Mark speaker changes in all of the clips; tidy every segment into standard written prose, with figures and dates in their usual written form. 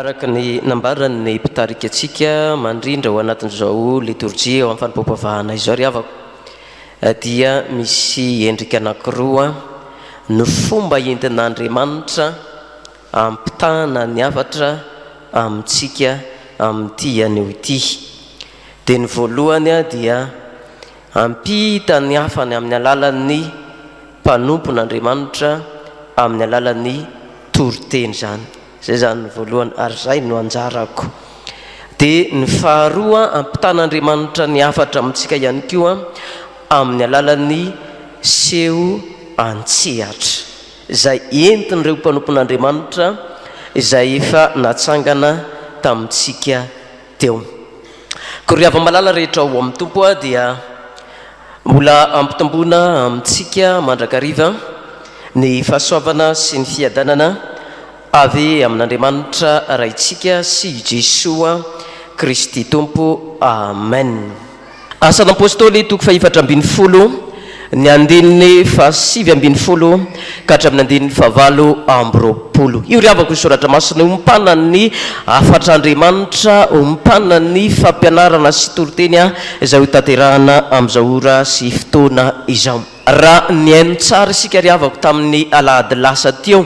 Speaker 1: Araka ny nambaran'ny mpitarika antsika mandrindra ao anatin'izao litorjia ao amin'ny fanompoam-pivavahana izao ry havako dia misy endrika anankiroa no fomba entin'Andriamanitra ampitana ny hafatra amintsika amin'ity anio ity. Dia ny voalohany dia ampita ny hafany amin'ny alalan'ny mpanompon'Andriamanitra amin'ny alalan'ny toriteny izany. Izay izany ny voalohany ary izay no anjarako. Dia ny faharoa ampitan'Andriamanitra ny hafatra amintsika ihany koa amin'ny alalan'ny seho an-tsehatra izay entin'ireo mpanompon'Andriamanitra izay efa natsangana tamintsika teo. Koa ry hava-malala rehetra ao amin'ny Tompo dia mbola ampitomboina amintsika mandrakariva ny fahasoavana sy ny fiadanana avy amin'Andriamanitra Raintsika sy i Jesoa Kristy Tompo. Amen. Asan'ny Apostoly toko fahefatra ambin'ny folo, ny andininy fahasivy ambin'ny folo ka hatramin'ny andininy fahavalo amby roapolo. Io ry havako io soratra masina io, ompanan'ny hafatr'Andriamanitra, ompanan'ny fampianarana sy toriteny izay hotanterahana amin'izao ora sy fotoana izao. Raha nihaino tsara isika ry havako tamin'ny alahady lasa teo,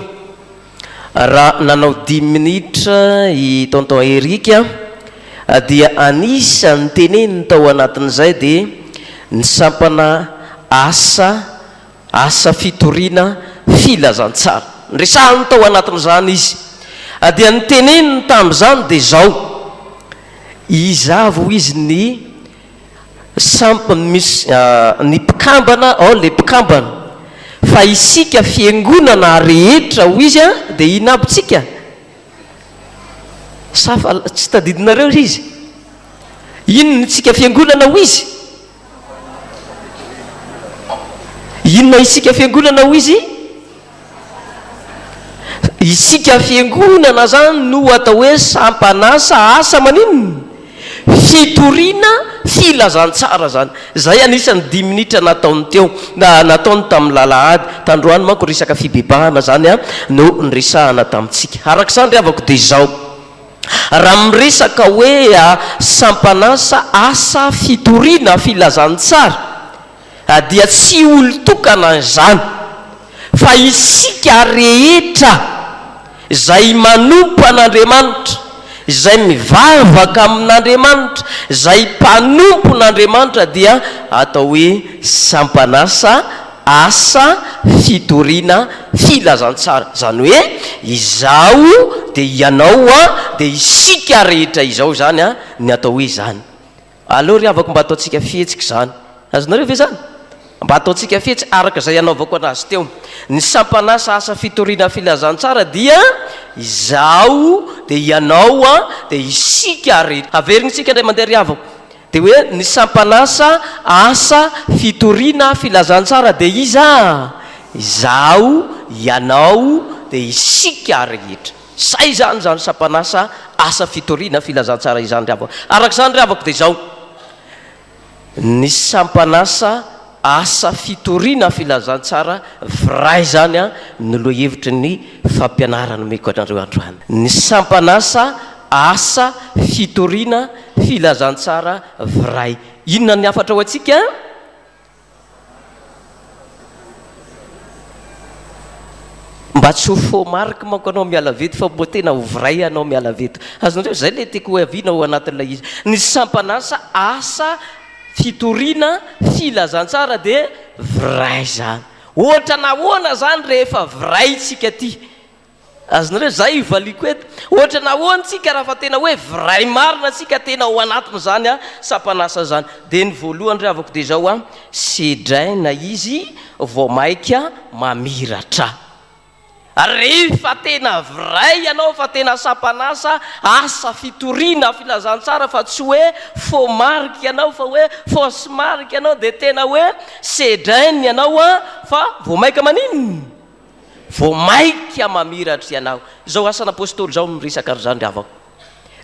Speaker 1: Raha nanao dimy minitra i Tonton Eric dia anisan'ny teneniny tao anatin'izay dia ny sampana asa asa fitoriana filazantsara. Niresahany tao anatin'izany izy. Dia ny teneniny tamin'izany dia izao, iza avy hoy izy ny Sampy misy ny mpikambana ao le mpikambana fa isika fiangonana rehetra hoy izy a dia inona aby tsika? Sa fa tsy tadidinareo ry izy? Inona isika fiangonana hoy izy? Inona isika fiangonana hoy izy? Isika fiangonana zany no atao hoe sampan'asa, asa maninona? Fitoriana filazantsara zany. Zay anisan'ny dimy minitra nataony teo, na nataony tamin'ny lalahady. Tandroany manko resaka fibebahana zany no niresahana tamintsika. Araka izany ry havako dia izao, raha miresaka hoe sampan'asa, asa fitoriana filazantsara, dia tsy olon-tokana izany, fa isika rehetra izay manompo an'Andriamanitra, izay mivavaka amin'Andriamanitra, izay mpanompon'Andriamanitra dia atao hoe sampan'asa, asa fitoriana filazantsara. Izany hoe izaho dia ianao dia isika rehetra izao izany ny atao hoe izany. Aleo ry havako mba ataontsika fihetsika izany. Azonareo ve izany? Mba ataontsika fihetsika araka izay hanaovako anazy teo. Ny sampan'asa asa fitoriana filazantsara dia izaho, dia ianao, dia isika rehetra. Averintsika indray mandeha ry havako. Dia hoe ny sampan'asa asa fitoriana filazantsara dia iza? Izaho, ianao, dia isika rehetra. Zay izany izany sampan'asa asa fitoriana filazantsara izany ry havako. Araka izany ry havako dia izao, ny sampan'asa asa fitoriana filazantsara vrai izany an no lohahevitry ny fampianarana omeko anareo androany. Ny sampan'asa asa fitoriana filazantsara vrai. Inona ny hafatra ho antsika? Mba tsy ho faux marque manko anao miala avy eto fa mbo tena ho vrai anao miala avy eto. Azonareo? Zay le tiako ho aviana ao anatin'ilay izy. Ny sampan'asa asa fitoriana filazantsara dia vrai zany. Ohatra nahoana zany rehefa vrai tsika ty? Azonareo? Zay io valiako eto. Ohatra nahoana tsika raha fa tena hoe vrai marina tsika tena ao anatin'izany a sampan'asa zany. Dia ny voalohany ry havako dia izao a, sedraina izy vao maika mamiratra. Rehefa tena vrai ianao fa tena sampan'asa, asa fitoriana filazantsara fa tsy hoe faux marque ianao fa hoe fausse marque ianao dia tena hoe sedraina ianao a fa vao maika maninona? Vao maika mamiratra ianao. Izao asan'Apostoly izao no miresaka an'izany ry havako.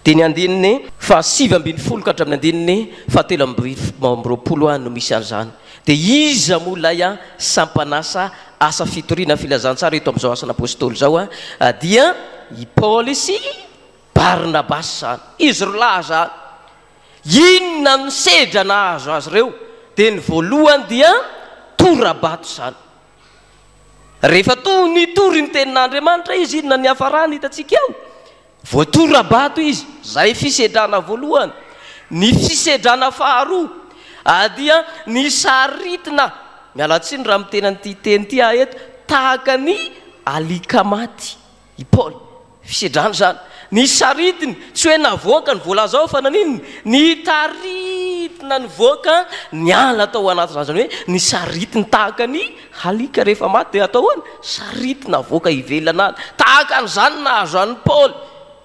Speaker 1: Dia ny andininy faha-19 ka hatramin'ny andininy faha-23 no misy an'izany. Dia iza moa ilay sampan'asa asa fitoriana filazantsara eto amin'izao asan'Apostoly izao? Dia i Paoly sy. Barnabasy izany. Izy roalahy izany. Inona no sedra nahazo azy ireo? Dia ny voalohany dia tora-bato izany. Rehefa toa nitory ny tenin'Andriamanitra izy, inona ny niafarany hitantsika eo? Voatora-bato izy, izay fisedrana voalohany. Ny fisedrana faharoa dia nisaritina, miala tsiny raha miteny an'ity teny ity aho eto, tahaka ny alika maty. I Paoly. Fisedrana izany. Nisaritiny, tsy hoe navoaka ny voalaza ao fa naninona? Nitaritina nivoaka niala tao anatin'izany, izany hoe nisaritiny tahaka ny alika rehefa maty dia atao ahoana? Saritina avoaka ivelany any. Tahaka an'izany nahazo an'i Paoly.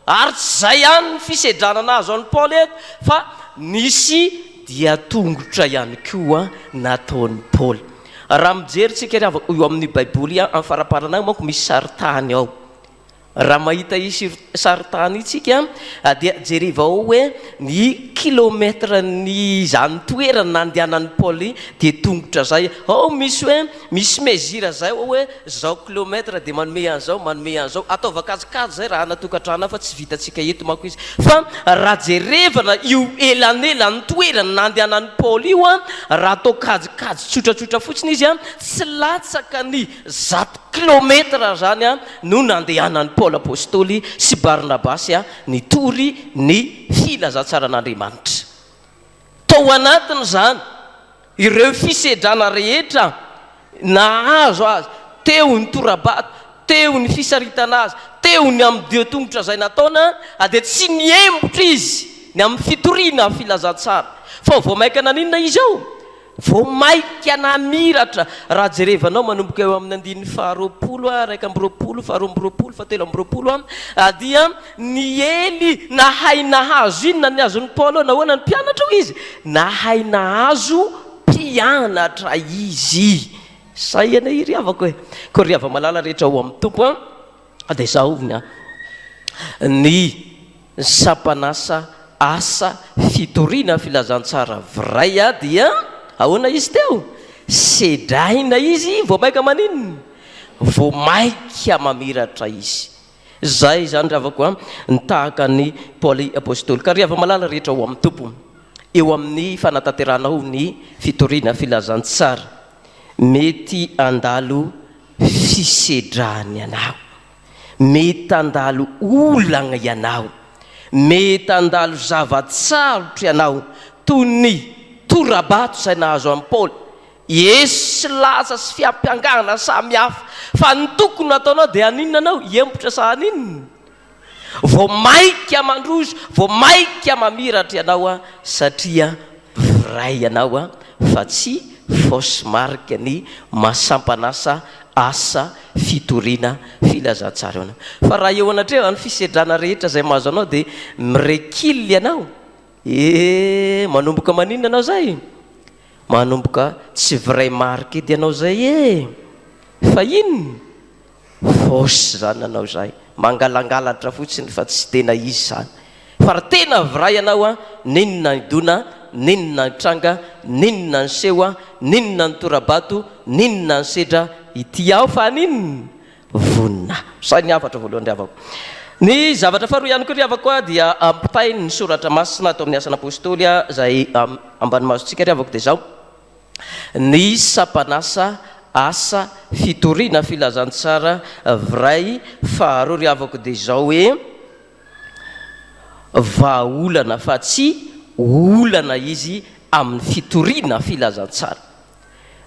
Speaker 1: Ary tsy izay ihany ny fisedrana nahazo an'i Paoly eto fa nisy dia tongotra ihany koa nataon'i Paoly. Raha mijery tsika ry havako eo amin'ny baiboly amin'ny faraparana agny manko misy sarintany ao. Raha mahita io sarintany io tsika dia jereva ao hoe ny kilomètre ny izany toerana nandehanan'i Paoly dia tongotra zay. Ao misy hoe misy mesure zay ao hoe zao kilomètre dia manome an'izao, manome an'izao. Ataova kajikajy zay raha any an-tokantrano any fa tsy vitantsika eto manko izy. Fa raha jerevana io elanelan'ny toerana nandehanan'i Paoly io an, raha atao kajikajy tsotratsotra fotsiny izy an, tsy latsaka ny zato kilometatra izany an no nandehanan'i Paoly Apostoly sy Barnabasy an nitory ny filazantsaran'Andriamanitra. Tao anatin'izany, ireo fisedrana rehetra nahazo azy, teo ny tora-bato, teo ny fisaritana azy, teo ny amin'ny dian-tongotra izay nataony, dia tsy niembotra izy ny amin'ny fitoriana ny filazantsara. Fa vao mainka naninona izy ao? Vao mainka namiratra. Raha jerevanao manomboka eo amin'ny andininy faharoapolo, 21, faharoa amby roapolo, fahatelo amby roapolo, dia niely nahay nahazo inona ny azon'i Paoly ao? Nahoana ny mpianatra hoy izy? Nahay nahazo mpianatra izy. Zay anie ry havako e. Koa ry hava-malala rehetra ao amin'ny Tompo an, dia izao ny an, ny sampan'asa asa fitoriana filazantsara vrai dia ahoana izy teo? Sedraina izy vao maika maninona? Vao maika mamiratra izy. Zay izany ry havako an, ny tahaka an'i Paoly Apostoly. Ka ry hava-malala rehetra ao amin'ny Tompo, eo amin'ny fanatanterahanao ny fitoriana filazantsara, mety handalo fisedrana ianao, mety handalo olana ianao, mety handalo zava-tsarotra ianao, toy ny tora-bato izay nahazo an'i Paoly, Eso sy laza sy fiampiangana samy hafa. Fa ny tokony hataonao dia haninona anao? Hiembotra sa haninona? Vao maika mandroso, vao maika mamiratra ianao satria vrai ianao fa tsy fausse marque ny maha sampan'asa asa fitoriana filazantsara eo anao. Fa raha eo anatrehan'ny fisedrana rehetra izay mahazo anao dia mi-recule ianao, ee manomboka maninona ianao izay? Manomboka tsy vrai marque edy ianao zay e! Fa inona? Fausse zany anao zay, mangalangalatra fotsiny fa tsy tena izy zany. Fa raha tena vrai ianao an, n'inona nidona, n'inona nitranga, n'inona niseho an, n'inona nitora-bato, n'inona nisedra, ity aho fa haninona? Vonona. Zay ny hafatra voalohany ry havako. Ny zavatra faharoa ihany koa ry havako dia ampitainy ny soratra masina ato amin'ny asan'apostoly izay ambany masontsika ry havako dia izao, ny sampan'asa asa fitoriana filazantsara vrai faharoa ry havako dia izao hoe vahaolana fa tsy olana izy amin'ny fitoriana filazantsara.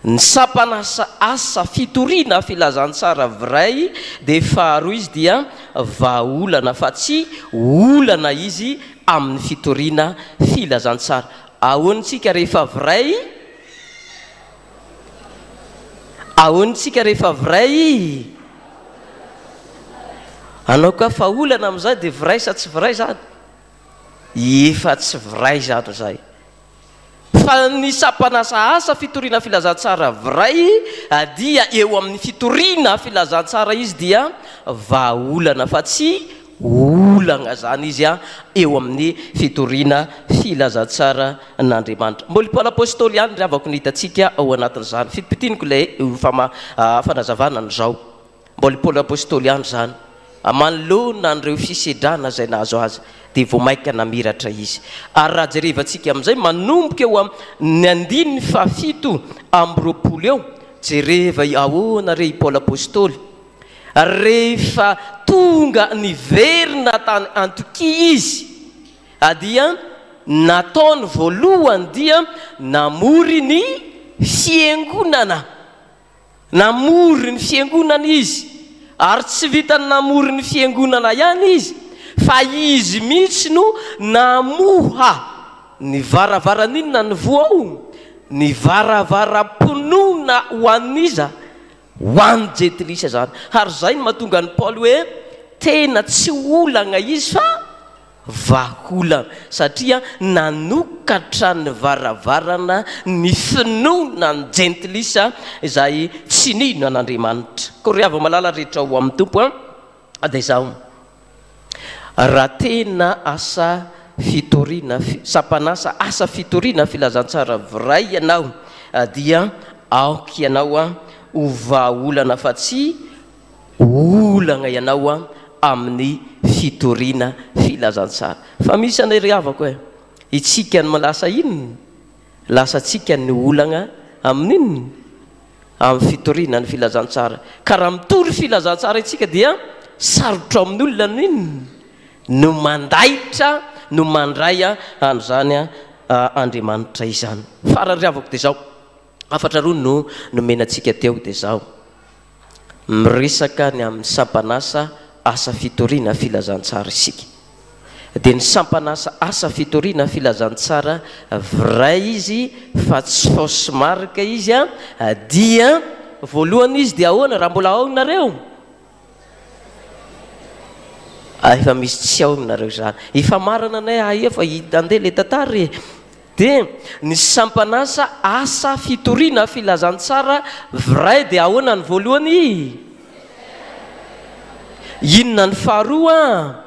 Speaker 1: Ny sampan'asa asa fitoriana filazantsara vrai dia faharoa izy dia vahaolana fa tsy olana izy amin'ny fitoriana filazantsara. Ahoana tsika rehefa vrai? Ahoana tsika rehefa vrai? Anao koa fa olana amin'izay dia vrai sa tsy vrai zany? Efa tsy vrai zany zay. Fa ny sampan'asa asa fitoriana filazantsara vrai dia eo amin'ny fitoriana filazantsara izy dia vahaolana fa tsy olagna zany izy eo amin'ny fitoriana filazantsara n'Andriamanitra. Mbola i Paoly Apostoly ihany ry havako no hitantsika ao anatin'izany. Fitipitiniko ilay fama fanazavana an'izao. Mbola i Paoly Apostoly ihany izany. Manoloana an'ireo fisedrana izay nahazo azy dia vao mainka namiratra izy. Ary raha jerevantsika amin'izay manomboka eo amin'ny andininy fahafito amby 20 eo, jereva ahoana re i Paoly Apostoly rehefa tonga niverina tany Antiokia izy dia nataony voalohany dia namory ny fiangonana. Namory ny fiangonana izy, ary tsy vitan'ny namory ny fiangonana ihany izy, fa izy mihitsy no namoha ny varavaran'inona ny voa ao? Ny varavaram-pinoana ho an'iza? Ho an'ny jentilisa izany. Ary izay no mahatonga an'i Paoly hoe tena tsy olana izy fa Vahaolana, satria nanokatra ny varavarana ny finoana ny jentilisa izay tsy nino an'Andriamanitra. Koa ry hava-malala rehetra ao amin'ny Tompo an, dia izao, raha tena asa fitoriana, sampan'asa asa fitoriana filazantsara vrai ianao, dia aoka ianao ho vahaolana fa tsy olagna ianao an amin'ny fitoriana filazantsara. Fa misy anie ry havako e, itsika no lasa inona? Lasa tsika ny olagna amin'inona? Amin'ny fitoriana ny filazantsara. Ka raha mitory filazantsara itsika dia sarotra amin'ny olona ny inona? No mandaitra, no mandray an'izany Andriamanitra izany. Farany ry havako dia izao, hafatra roa no nomena antsika teo dia izao. Miresaka ny amin'ny sampan'asa asa fitoriana filazantsara isika. Dia ny sampan'asa asa fitoriana filazantsara vrai izy fa tsy fausse marque izy an, dia voalohany izy dia ahoana raha mbola ao nareo? Ah efa misy tsy ao nareo izany. Hifamarana anay aia fa handeha le tantara e. Dia ny sampan'asa asa fitoriana filazantsara vrai dia ahoana ny voalohany? Inona ny faharoa?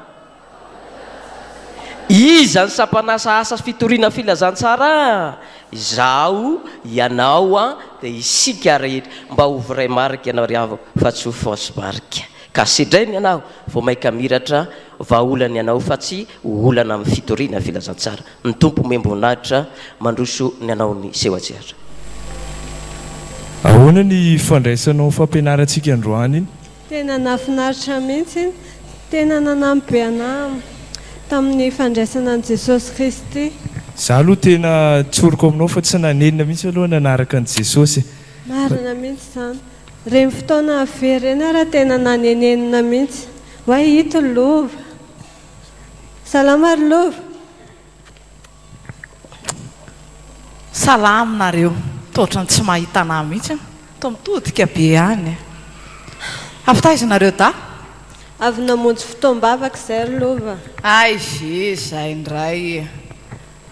Speaker 1: Iza ny sampan'asa asa fitoriana filazantsara? Izaho, ianao, dia isika rehetra. Mba ho vrai marika ianao ry havako fa tsy ho fausse marque. Ka sedraina ianao vao maika miratra vahaolana ianao fa tsy ho olana amin'ny fitoriana filazantsara. Ny Tompo omem-boninahitra mandroso ny anao ny seho an-tsehatra.
Speaker 2: Ahoana ny fandraisanao ny fampianarantsika androany iny?
Speaker 3: Tena nahafinaritra mihitsy iny. Tena nanampy be anah tamin'ny fandraisana an'i Jesosy Kristy.
Speaker 2: Za aloha tena tsoriko aminao fa tsy nanenina mihitsy aloha nanaraka an'i Jesosy e.
Speaker 3: Marina mihitsy izany. Ireny fotoana very ireny aho raha tena nanenenina mihitsy. Oay ito lova. Salama ry lova.
Speaker 4: Salama nareo, toa ohatran'ny tsy mahita anah mihitsy an, toa mitodika be any. Avy taiza nareo dahy?
Speaker 3: Avy namonjy fotoam-bavaka izay ry lova.
Speaker 4: Hay ve izay indray e!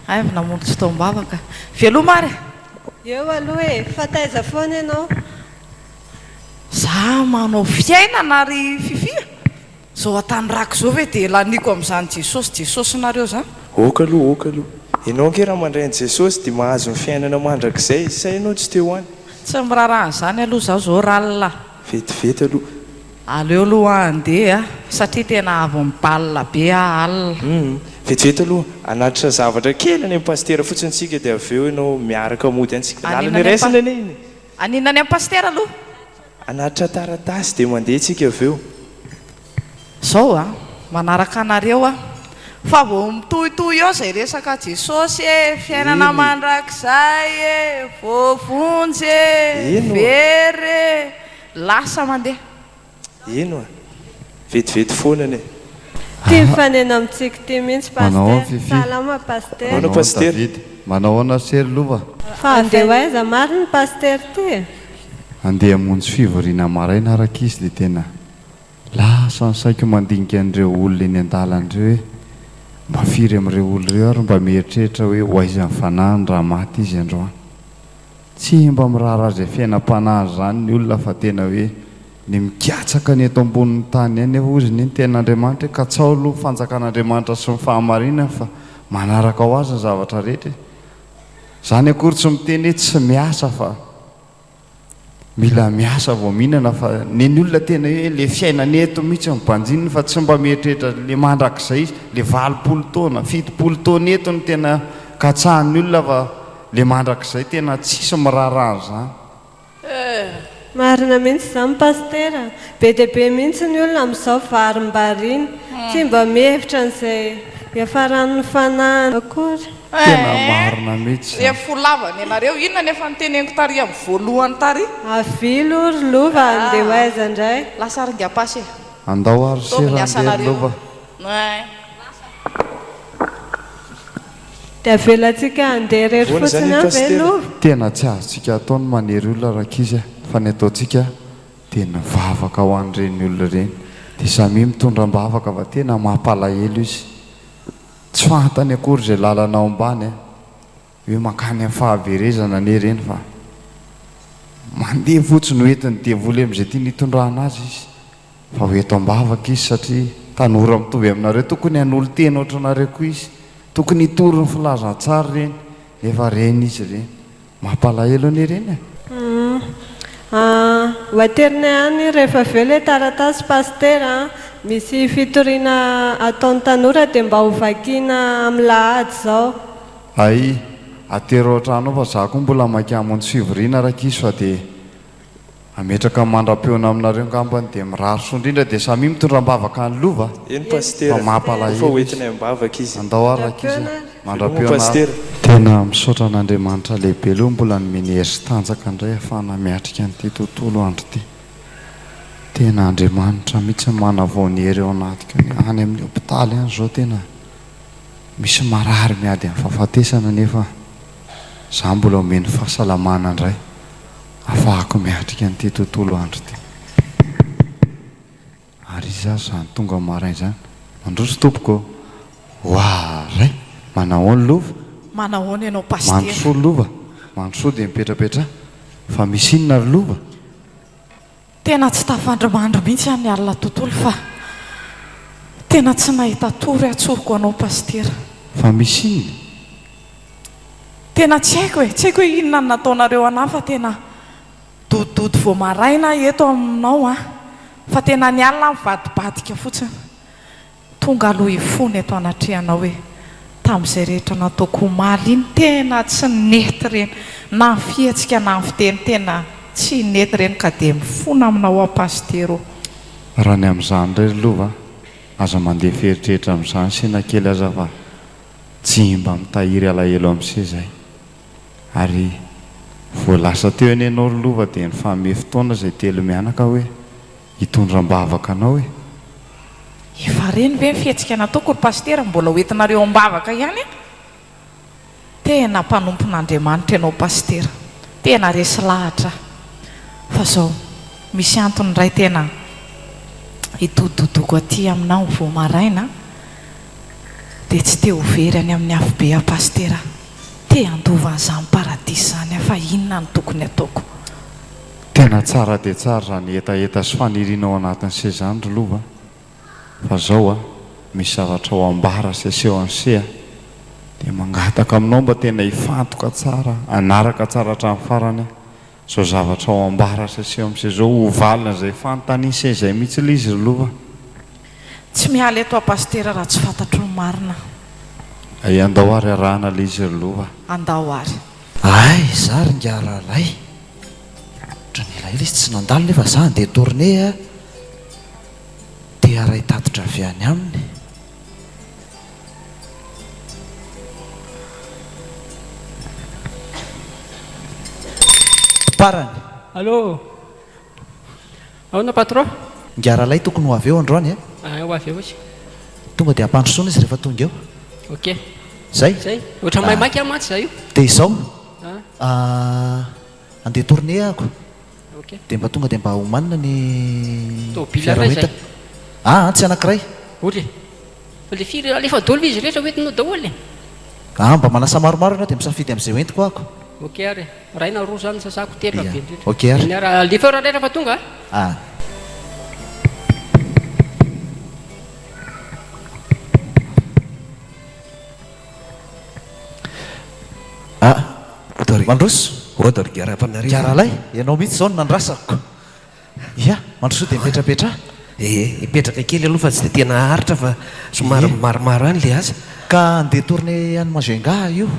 Speaker 4: Hay avy namonjy fotoam-bavaka. Veloma ary e!
Speaker 3: Eo aloha e! Fa taiza foana ianao?
Speaker 4: Za manao fiainana ry Fiffi a! Zao atanirako zao ve dia laniako amin'izany Jesosy Jesosy nareo zany?
Speaker 2: Ok aloha ok aloha. Ianao ange raha mandray an'i Jesosy dia mahazo ny fiainana mandrakizay, sa ianao tsy te ho any?
Speaker 4: Tsy miraharaha an'izany aloha zaho zao Ralh a.
Speaker 2: Vetivety aloha.
Speaker 4: Aleo aloha handeha satria tena avy mi-bal be aho alina.
Speaker 2: Humm. Vetivety aloha, hanatitra zavatra kely any amin'i Pasitera fotsiny isika dia avy eo ianao miaraka mody any isika. Lalana iraisana anie iny e.
Speaker 4: Haninona any amin'i Pasitera aloha?
Speaker 2: Hanatitra taratasy dia mandeha tsika avy eo.
Speaker 4: Zao a, manaraka anareo aho. Fa vao mitohitohy eo izay resaka Jesosy e, fiainana mandrakizay e, voavonjy e, very e, lasa mandeha.
Speaker 2: Eny oa! Vetivety foana anie.
Speaker 3: Tia mifanena amintsika ity mihitsy
Speaker 5: Manao ahoana
Speaker 3: Pasitera.
Speaker 5: Fiffi?
Speaker 3: Salama Pasitera.
Speaker 2: Ahoana
Speaker 5: Manao ahoana
Speaker 2: Pasitera?
Speaker 5: David? Manao ahoana Sery Lova?
Speaker 3: Fa andeha ho aiza marina Pasitera ity e?
Speaker 5: Andeha hamonjy fivoriana maraina aho rankizy dia tena lasa ny saiko mandinika an'ireo olona eny an-dalana ireo hoe mba firy amin'ireo olona ireo ary mba mieritreritra hoe ho aiza ny fanahiny raha maty izy androany. Tsy mba miraharaha izay fiainam-panahy izany ny olona fa tena hoe ny mikatsaka ny eto ambonin'ny tany ihany nefa hozy ny tenin'Andriamanitra hoe katsaho aloha ny fanjakan'Andriamanitra sy ny fahamarinany fa manaraka ho azy ny zavatra rehetra e! Izany akory tsy miteny hoe tsy miasa fa. Mila miasa vao mihinana fa neny olona tena hoe le fiainana eto mihitsy no banjininy fa tsy mba mieritreritra le mandrakizay izy, le 80 taona, 70 taona eto no tena katsahan'ny olona fa le mandrakizay tena tsisy miraharaha an'izany.
Speaker 3: Marina mihitsy izany Pasitera a! Be dia be mihitsy ny olona amin'izao varimbariana, tsy mba mihevitra an'izay hiafaran'ny fanahiny akory.
Speaker 5: Tena marina mihitsy
Speaker 4: Ilay
Speaker 5: izany.
Speaker 4: fo lava nenareo inona no efa noteneniko tary amin'ny voalohany tary?
Speaker 3: Avilo ry Lova andeha ho aiza indray?
Speaker 4: Lasa ringam-pasy e.
Speaker 5: Andao ary
Speaker 4: Ataovy
Speaker 5: se
Speaker 4: ny
Speaker 5: raha andeha ry
Speaker 4: asanareo.
Speaker 5: Lova.
Speaker 4: Ein.
Speaker 3: Dia avelantsika handeha irery
Speaker 2: Ahoana
Speaker 3: fotsiny
Speaker 2: izany
Speaker 3: any ve
Speaker 2: Pasitera?
Speaker 3: Lova?
Speaker 5: Tena tsy azontsika atao ny manery olona rankizy a, fa ny ataontsika dia ny vavaka ho an'ireny olona ireny. Dia samia mitondra am-bavaka fa tena mampalahelo izy. Tsy fantany akory izay lalana ombany a! Hoe mankany amin'ny fahaverezana anie ireny fa mandeha fotsiny ho entin'ny devoly amin'izay tiany hitondrana azy izy. Fa ho eto am-bavaka izy satria tanora mitovy aminareo, tokony hanolo-tena ohatranareo koa izy. Tokony hitory ny filazantsara ireny nefa reny izy ireny. Mampalahelo anie ireny e!
Speaker 3: Humm ho aterina ihany rehefa avy eo ilay taratasy Pasitera a! Misy fitoriana ataon'ny tanora dia mba ho vakiana amin'ny lahady izao.
Speaker 5: Hay, atero ao an-trano ao fa za koa mbola maika hamonjy fivoriana rankizy fa dia Hametraka mandra-peona aminareo ngambany dia mirary soa indrindra dia samia mitondra am-bavaka ny lova
Speaker 2: Eny
Speaker 5: fa
Speaker 2: Pasitera, efa
Speaker 5: mampalahelo
Speaker 2: ho
Speaker 5: izy.
Speaker 2: entinay am-bavaka izy.
Speaker 5: Andao ary rankizy a!
Speaker 2: Veloma
Speaker 5: Mandra-peona ary.
Speaker 2: Pasitera.
Speaker 5: Tena misaotra an'Andriamanitra lehibe aloha mbola nomeny hery sy tanjaka indray ahafahana miatrika an'ity tontolo andro ity. Tena Andriamanitra mihitsy no manavao ny hery ao anatiko any amin'ny hopitaly any izao tena misy marary miady amin'ny fahafatesana nefa za mbola omeny fahasalamana indray. Afahako miatrika an'ity tontolo andro ity. Ary iza ary izany tonga maraina izany? Mandroso tompoko ô! Oaray! Manahoana lova?
Speaker 4: Manahoana ianao Pasitera?
Speaker 5: Mandrosoa lova! Mandrosoa dia mipetrapetraha. Fa misy inona ry lova?
Speaker 4: Tena tsy tafandrimandry mihitsy aho ny alina tontolo fa tena tsy nahita tory aho tsoriko anao Pasitera.
Speaker 5: Fa misy inona?
Speaker 4: Tena tsy haiko e, tsy haiko hoe inona no nataonareo anah fa tena dododo vao maraina aho eto aminao an, fa tena ny alina aho mivadibadika fotsiny. Tonga aloha hifona eto anatrehanao hoe tamin'izay rehetra nataoko omaly iny tena tsy nety ireny na ny fihetsika na ny fiteny tena tsy nety ireny ka dia mifona aminao aho Pasitera ô.
Speaker 5: Raha ny amin'izany indray ry Lova a, aza mandefa eritreritra amin'izany se na kely aza fa tsy mba mitahiry alahelo amin'ny se zay. Ary vao lasa teo anie ianao ry Lova dia nifanome fotoana izay telomianaka hoe Hitondra am-bavaka anao e!
Speaker 4: Efa reny ve ny fihetsika nataoko ry Pasitera mbola ho entinareo am-bavaka ihany an! Tena mpanompon'Andriamanitra ianao Pasitera, tena resy lahatra aho fa zao misy antony iray tena hitododoko aty aminao vao maraina dia tsy te ho very any amin'ny afobe aho Pasitera, te handova an'izany paradisa izany aho fa inona no tokony ataoko?
Speaker 5: Tena tsara dia tsara izany hetaheta sy faniriana ao anatin'ny se izany ry Lova a! Fa zao a, misy zavatra ho ambara sy aseho an'i se a! Dia mangataka aminao mba tena hifantoka tsara, hanaraka tsara hatramin'ny farany a! Zao zavatra ho ambara sy aseho amin'i se zao, ho valin'izay fanontanian'i se izay mihitsy ilay izy ry Lova a!
Speaker 4: Tsy miala eto aho Pasitera raha tsy fantatro ny marina.
Speaker 5: Hay andao ary arahana ilay izy ry Lova a!
Speaker 4: Andao ary.
Speaker 6: Hay za ry ingahy Ralay. Otrany elaela izy tsy nandalo nefa za andeha tournée a te haray tatitra avy any aminy. Parany.
Speaker 7: Allô! Ahoana patron?
Speaker 6: Ingahy Ralay tokony ho avy eo androany e.
Speaker 7: Ah, ho avy eo izy.
Speaker 6: Tonga dia ampandrosoana izy rehefa tonga eo.
Speaker 7: Ok.
Speaker 6: Zay?
Speaker 7: Zay. Ohatran'ny maimaika aho mantsy za io.
Speaker 6: Dia izao.
Speaker 7: Ah.
Speaker 6: Andeha tournée ahako.
Speaker 7: Ok.
Speaker 6: Dia mba tonga dia mba omanina ny
Speaker 7: Tôbila
Speaker 6: fiara
Speaker 7: indray izay.
Speaker 6: hoentina. Aa tsy anankiray.
Speaker 7: Ory e. Fa le firy alefa daholo ve izy rehetra hoentinao daholo e?
Speaker 6: Aa mba manasa maromaro ianao dia misafidy amin'izay hoentiko ahako.
Speaker 7: Ok ary e. Iray na roa zany sasako, telo raha
Speaker 6: Ia.
Speaker 7: be indrindra.
Speaker 6: Ok ary.
Speaker 7: Eny ary, alefa eo raha rehetra fa tonga a.
Speaker 6: Aa. Aa. Mandroso.
Speaker 8: Ody ry Garapanarivo.
Speaker 6: Garalahy, ianao mihitsy izao no nandrasako. Ia, mandrosoa dia mipetrapetraha.
Speaker 8: Ee, hipetraka kely aloha fa tsy dia tena haharitra fa somary maromaro ihany ilay asa.
Speaker 6: Ka handeha tournée any Majunga aho io.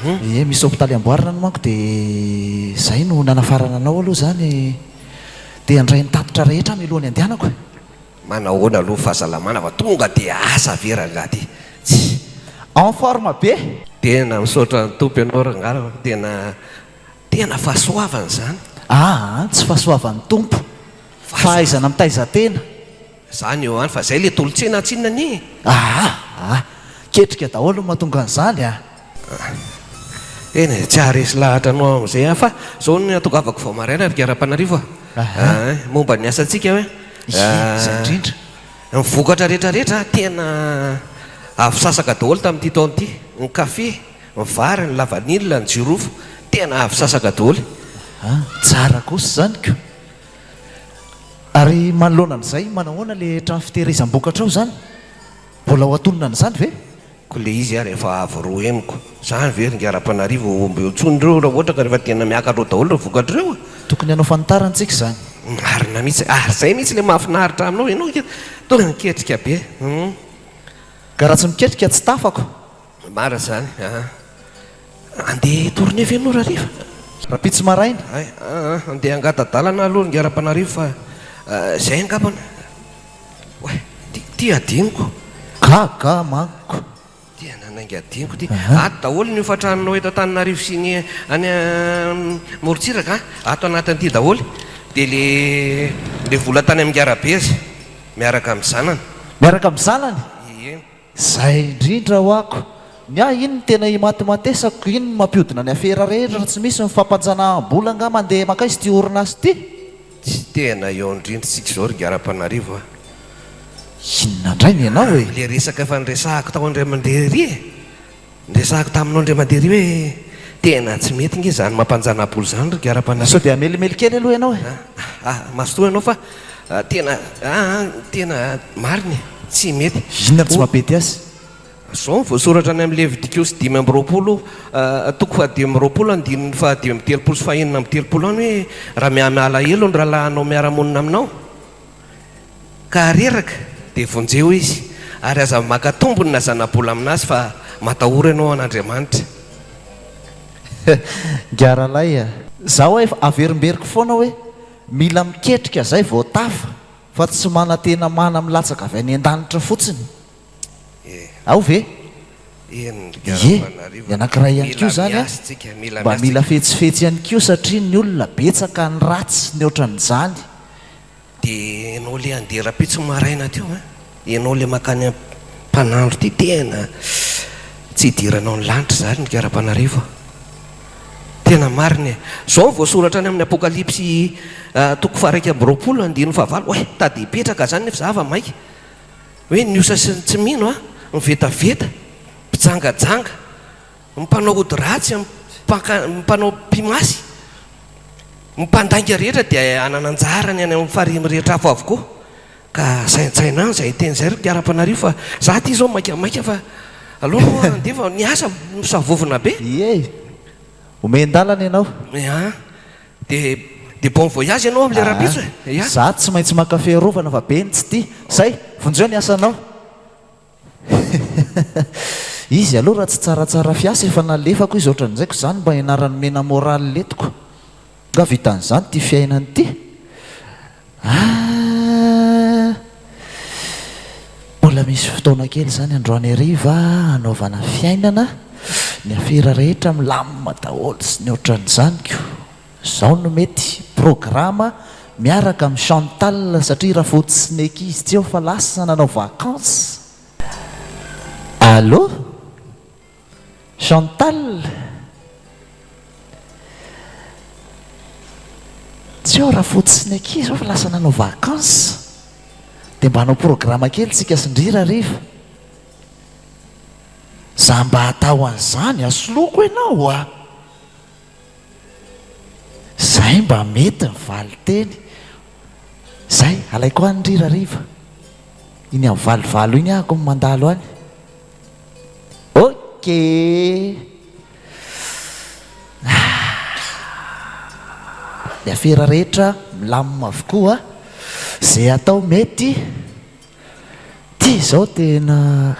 Speaker 6: Ie, misy hopitaly amboarina any manko dia izay no nanafarana anao aloha izany. Dia handray ny tatitra rehetra aho mialohan'ny handehanako e.
Speaker 8: Manahoana aloha fahasalamana fa tonga dia asa ve rangahy ty? Tsy.
Speaker 6: En forme be!
Speaker 8: Tena misaotra ny Tompo ianao rangahy fa tena tena fahasoavana izany.
Speaker 6: Aa tsy fahasoavan'ny Tompo, fahaizana mitaiza tena.
Speaker 8: Zany eo ihany fa zay le tolo-tsena tsinona anie e.
Speaker 6: Aa ketrika daholo no mahatonga an'izany a.
Speaker 8: Eny e, tsy haharesy lahatra anao amin'izay aho fa izao no niatongavako vao maraina ry Rapanarivo a.
Speaker 6: Aha.
Speaker 8: Momba ny asantsika hoe.
Speaker 6: Ie, izay indrindra.
Speaker 8: Ny vokatra rehetra rehetra tena avy sasaka daholo tamin'ity taona ity. Ny kafe, ny vary, ny lavanila, ny jirofo, tena avy sasaka daholo.
Speaker 6: Aha, tsara kosa izany ko. Ary manoloana an'izay, manahoana ilay trano fitehirizam-bokatra ao izany? Mbola ho antonona an'izany ve?
Speaker 8: Ko le izy ary efa avo roa henoko. Zany ve ry ingahy Rampanarivo vao omby eo intsony ireo raha ohatra ka rehefa tena miakatra eo daholo ireo vokatra ireo a!
Speaker 6: Tokony hanao fanitarana tsika izany.
Speaker 8: Marina mihitsy, ary zay mihitsy le mahafinaritra aminao, ianao ange tonga miketrika be hum.
Speaker 6: Ka raha tsy miketrika tsy tafako.
Speaker 8: Marina zany aa. Andeha tournée ve ianao rahariva?
Speaker 6: Rahampitso maraina.
Speaker 8: Hay aa, andeha hangata-dalana aloha ry ingahy Rampanarivo fa zay angambany. Oay, ty, ty adinoko.
Speaker 6: Gaga manko.
Speaker 8: Ty nanainga adinoko ty. Ato daholo ny hofan-tranonao eto Antananarivo sy ny any morontsiraka an. Ato anatin'ity daholo. Dia le, le vola tany amin'ny Ngarabezy miaraka amin'ny zanany.
Speaker 6: Miaraka amin'ny zanany?
Speaker 8: Ie.
Speaker 6: Zay indrindra hoako. Ny ahy iny no tena imatimatesako, iny no mampiodina ny afera rehetra raha tsy misy ny fampanjanaham-bola angaha mandeha mankaiza ity orinasa ity?
Speaker 8: Tsy tena eo indrindra tsika izao ry Garampanarivo a!
Speaker 6: Inona indray ny anao e?
Speaker 8: Le resaka efa niresahako tao indray mandeha ery e! Niresahako taminao indray mandeha ery hoe tena tsy mety nge izany mampanjana-bola izany ry Garampanarivo.
Speaker 6: Sao dia hamelimely kely aloha ianao e?
Speaker 8: Ah, mazotoa ianao fa tena ah, tena marina e! Tsy mety.
Speaker 6: Inona no tsy mampety azy?
Speaker 8: Izao no voasoratra any amin'ny Levitikosy 25, toko fahadimy amby 20, andininy fahadimy amby 30 sy fahenina amby 30 any hoe, Raha miha-mialahelo ny rahalahinao miara-monina aminao, ka reraka, dia vonjeo izy, ary aza maka tombony na zana-bola aminazy, fa matahora ianao an'Andriamanitra.
Speaker 6: Ngaralay a! Zaho efa averimberiko foana hoe mila miketrika zay vao tafa fa tsy manantena mana milatsaka avy any an-danitra fotsiny. Ao ve?
Speaker 8: Eny
Speaker 6: Ie, ny anankiray ihany koa izany an, mba mila fetsifetsy ihany koa satria ny olona betsaka ny ratsy ny ohatran'izany.
Speaker 8: Dia ianao le handeha rahampitso maraina teo an, ianao le mankany Ampanandro ty tena tsy hidiranao ny lanitra izany ry Rapanarivo a! Tena marina e! Izao no voasoratra any amin'ny Apokalypsy toko faha-21 andininy fahavalo, oay, tady hipetraka izany nefa za fa maika. Hoe ny osa sy ny tsy mino a, ny vetaveta, mpijangajanga, ny mpanao ody ratsy, ny mpaka, ny mpanao mpimasy, ny mpandainga rehetra dia hanana anjara ny any amin'ny farihy mirehitra afo avokoa. Ka saintsaina any izay teny izay ry Mpiara-mpanarivo fa za aty izao maikamaika fa aleo aloha handeha fa ny asa misavovona be.
Speaker 6: Ie, omen-dalana ianao.
Speaker 8: Ia. Dia dia bon voyage ianao amin'ilay rahampitso e! Ya.
Speaker 6: Za tsy maintsy maka fiarovana fa be ny tsy tia. Zay, vonjeo ny asanao. Izy aloha raha tsy tsaratsara fiasa efa nalefako izy ohatran'izay ko zany mba ianarany mena morale etiko. Nga vitan'izany ity fiainana ity? Ah! Mbola misy fotoana kely izany androany hariva hanaovana fiainana, ny afera rehetra milamina daholo sy ny ohatran'izany ko. Izao no mety, programa miaraka amin'i Chantal satria Rafotsy sy ny ankizy tsy eo fa lasa nanao vacances. Allô? Chantal? Tsy eo Rafotsy sy ny ankizy zao fa lasa nanao vacances. Dia mba hanao programa kely tsika sy ndry rahariva. Za mba atao an'izany, asoloako ianao a! Zay mba mety ny valinteny. Zay, alaiko any ndry rahariva. Iny amin'ny valovalo iny ahako no mandalo any. Ok! Ah! Ny afera rehetra milamina avokoa, izay atao mety. Ty izao tena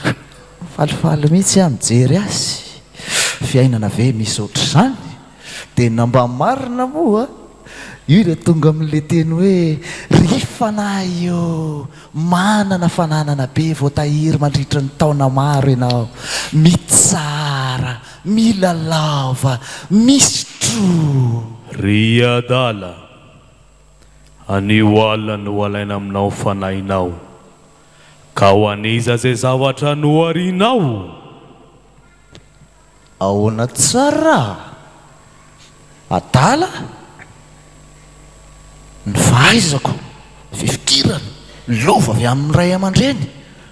Speaker 6: falifaly mihitsy aho mijery azy. Fiainana ve misy ohatr'izany? Tena mba marina moa io ilay tonga amin'ilay teny hoe ry fanahy ô, manana fananana be voatahiry mandritra ny taona maro ianao, mitsara, milalaova, misotroa.
Speaker 9: Ry adala, anio alina no halaina aminao ny fanahinao, ka ho an'iza izay zavatra noharinao?
Speaker 6: Ahoana tsara? Adala? Ny fahaizako, fifikirana, lova avy amin'ny ray aman-dreny,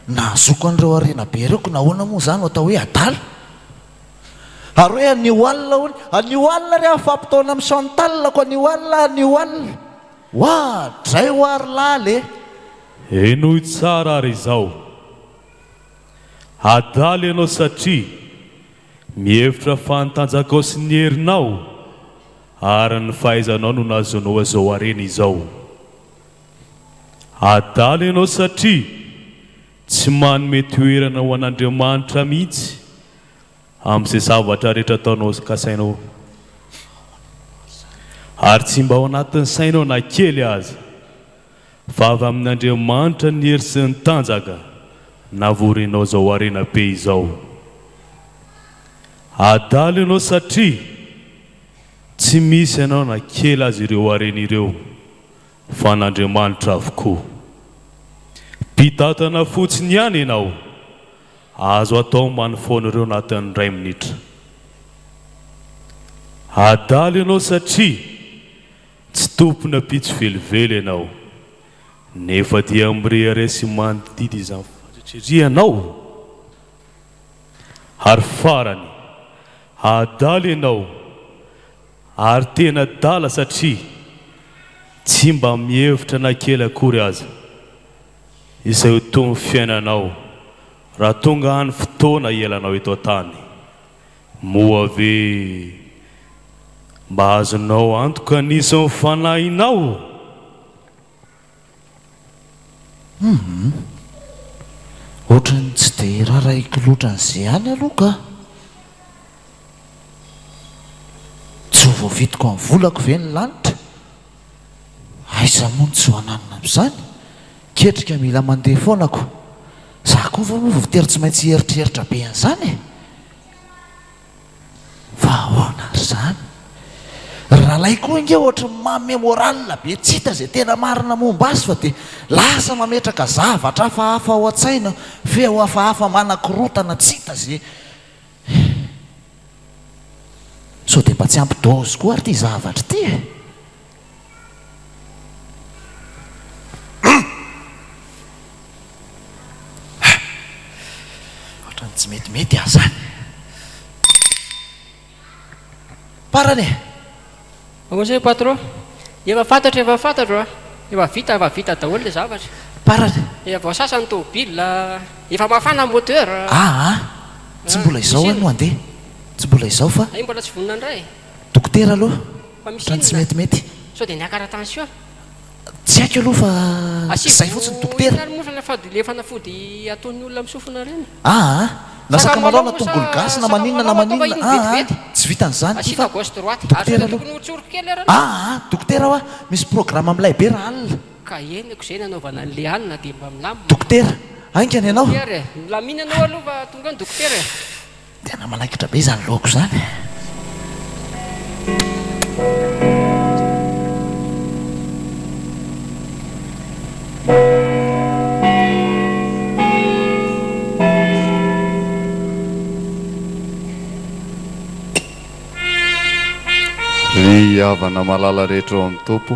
Speaker 6: nahazoako an'ireo harena be ireo, ko nahoana moa izaho no atao hoe adala? Ary hoe anio alina hono, anio alina re aho mifampitaona amin'i Chantal ko anio alina, anio alina. Oadray hoa ry laly e!
Speaker 9: Henoy tsara ary izao. Adala ianao satria mihevitra fa ny tanjakao sy ny herinao ary ny fahaizanao no nahazoanao izao harena izao. Adala ianao satria tsy manome toerana ho an'Andriamanitra mihitsy amin'izay zavatra rehetra ataonao sy kasainao. Ary tsy mba ao anatin'ny sainao na kely aza Fa avy amin' Andriamanitra ny hery sy ny tanjaka navorinao izao harena be izao. Adala ianao satria tsy misy anao na kely aza ireo harena ireo fa an' Andriamanitra avokoa. Mpitantana fotsiny ihany ianao, azo atao manifoana ireo anatin'ny iray minitra. Adala ianao satria Tsy tompona pitsy velively ianao, nefa dia mirehareha sy mandidy izany fatratra ery ianao. Ary farany, adala ianao, ary tena adala satria tsy mba mihevitra na kely akory aza izay ho toy ny fiainanao raha tonga any fotoana hialanao eto an-tany. Moa ve mba azonao antoka ny isan'ny fanahinao?
Speaker 6: Humm. Ohatran'ny tsy dia rarahiko loatra an'izay any aloha ka. Tsy ho voavidiko amin'ny volako ve ny lanitra? Aiza moa no tsy ho ananona amin'izany? Ketrika mila mandeha foana ko. Za koa va moa voatery tsy maintsy hieritreritra be an'izany e? Fa ahoana ary izany? Ry ralay koa ange ohatry ny manome moral be tsy hita izay tena marina momba azy fa dia lasa mametraka zavatra hafahafa ao an-tsaina, feo hafahafa manakorotana tsy hita izay Sao dia mba tsy ampy dose koa ary ity zavatra ity e? Ohatran'ny tsy metimety aho izany. Parany e!
Speaker 7: Ahoana zay patron? Efa fantatro efa fantatro a! Efa vita efa vita daholo le zavatra.
Speaker 6: Parany.
Speaker 7: Efa voasasa ny tômôbila, efa mafana ny moteur.
Speaker 6: Aa! Tsy mbola izao aho no handeha. Tsy mbola izao fa.
Speaker 7: Hay mbola tsy vonona indray.
Speaker 6: Dokotera aloha.
Speaker 7: Fa misy
Speaker 6: Ohatran'ny tsy
Speaker 7: inona?
Speaker 6: metimety.
Speaker 7: Sao dia niakara tension?
Speaker 6: Tsy haiko aloha fa izay fotsiny
Speaker 7: Asivo
Speaker 6: dokotera.
Speaker 7: inona ary moa fanafody le fanafody ataon'ny olona amin'ny sofina ireny?
Speaker 6: Aa! Na
Speaker 7: Sakamalaho
Speaker 6: sakamalaho na
Speaker 7: moa
Speaker 6: tongolo
Speaker 7: sa
Speaker 6: gasy na maninona na
Speaker 7: sakamalaho ataova
Speaker 6: maninona
Speaker 7: iny
Speaker 6: aa!
Speaker 7: vetivety?
Speaker 6: Tsy vitan'izany ity
Speaker 7: Asiana
Speaker 6: fa
Speaker 7: gauche droite. Ary sao
Speaker 6: dokotera
Speaker 7: dia
Speaker 6: aloha.
Speaker 7: tokony ho tsoriko kely ary aloha?
Speaker 6: Aa! Dokotera hoa misy programme milay be rahalina.
Speaker 7: Ka eny ko zay nanaovana an'le alina dia mba milamina.
Speaker 6: Dokotera, haingana ianao.
Speaker 7: Dokotera e! Milamina ianao aloha fa tonga eo ny dokotera e!
Speaker 6: Tena manaikitra be izany lohako izany.
Speaker 5: Ry havana malala rehetra ao amin'ny Tompo,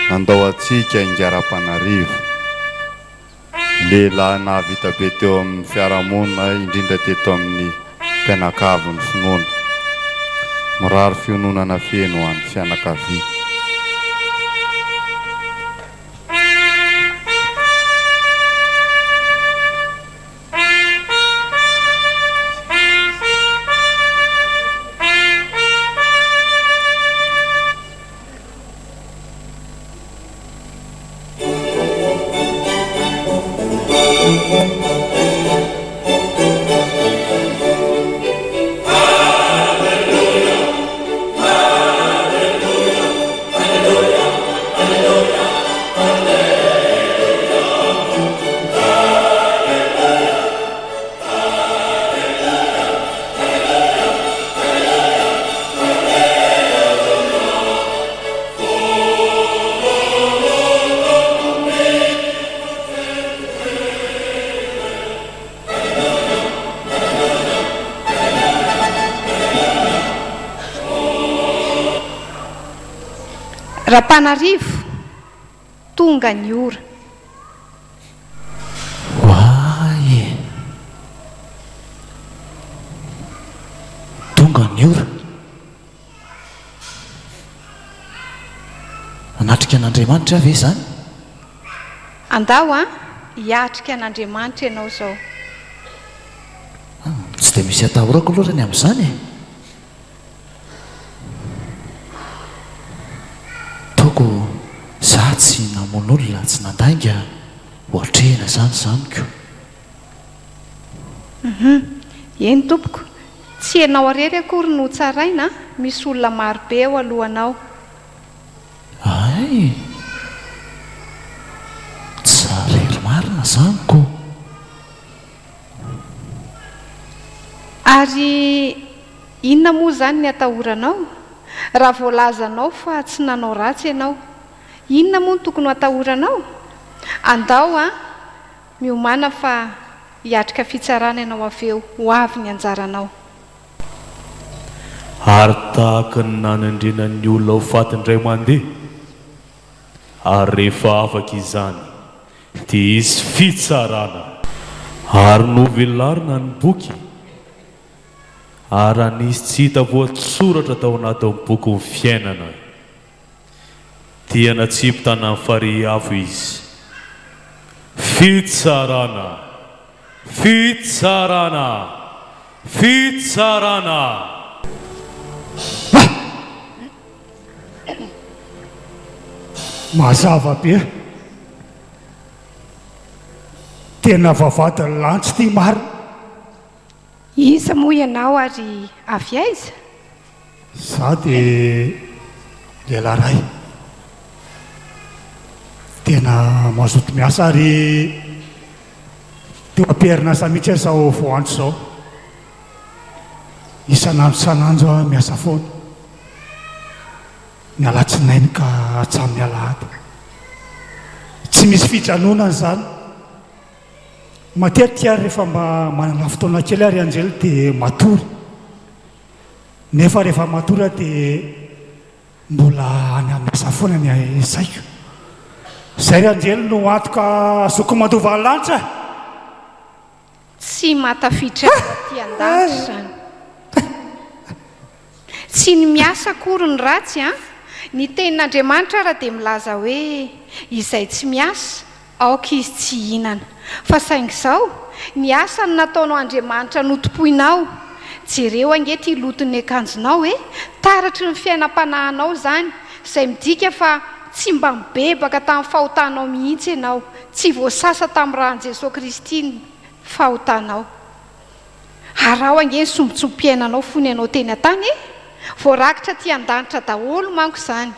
Speaker 5: nandao antsika Ingarampanarivo. Lehilahy nahavita be teo amin'ny fiarahamonina, indrindra teto amin'ny mpianakavin'ny finoana. Mirary fiononana feno ho an'ny fianakaviana.
Speaker 10: Rampanarivo, tonga ny ora.
Speaker 6: Oay e! Tonga ny ora. Hanatrika an'Andriamanitra aho ve izany?
Speaker 10: Andao an, hiatrika an'Andriamanitra ianao izao.
Speaker 6: Tsy dia misy atahorako aloha raha ny amin'izany e! Togo, za tsy namono olona, tsy nandainga, ho atrehina izany izany ko.
Speaker 10: Hum, eny tompoko, tsy ianao irery akory no tsaraina an, misy olona marobe eo alohanao.
Speaker 6: Hay! Tsy za irery marina izany ko.
Speaker 10: Ary inona moa izany ny atahoranao? Raha voalazanao fa tsy nanao ratsy ianao, inona moa no tokony ho atahoranao? Andao an, miomàna fa hiatrika fitsarana ianao avy eo, ho avy ny anjaranao.
Speaker 9: Ary tahaka ny nanendrena ny olona ho faty indray mandeha, ary rehefa afaka izany, dia hisy fitsarana. Ary novelarina ny boky, ary raha nisy tsy hita voatsoratra tao anatin'ny bokin'ny fiainana, dia natsipy tany amin'ny farihy afo izy. Fitsarana! Fitsarana! Fitsarana!
Speaker 11: Mazava be. Tena vavahadin'ny lanitra ity marina.
Speaker 10: Iza moa ianao ary avy aiza?
Speaker 11: Izaho dia lehilahy iray tena mazoto miasa ary teo am-perinasa mihitsy aho izao vao andro izao. Isan'andro isan'andro aho miasa foana. Ny alatsinainy ka hatramin'ny alahady. Tsy misy fijanonana izany. Matetika ary rehefa mba manana fotoana kely aho ry Angel dia matory. Nefa rehefa matory aho dia mbola any amin'ny asa foana ny saiko. Izay ry Angel no antoka ahazoako mandova ny lanitra e!
Speaker 10: Tsy mahatafiditra azy aty an-danitra izany. Tsy ny miasa akory no ratsy an! Ny tenin'Andriamanitra ara dia milaza hoe izay tsy miasa aoka izy tsy hihinana. Fa saingy izao, ny asa no nataonao Andriamanitra notompoinao. Jereo ange ity loton'ny akanjonao e! Taratry ny fiainam-panahinao izany, izay midika fa tsy mba mibebaka tamin'ny fahotanao mihitsy ianao. Tsy voasasa tamin'ny ràn'i Jesoa Kristy ny fahotanao. Araho ange ny sombintsombim-piainanao fony ianao teny an-tany e! Voarakitra aty an-danitra daholo manko izany.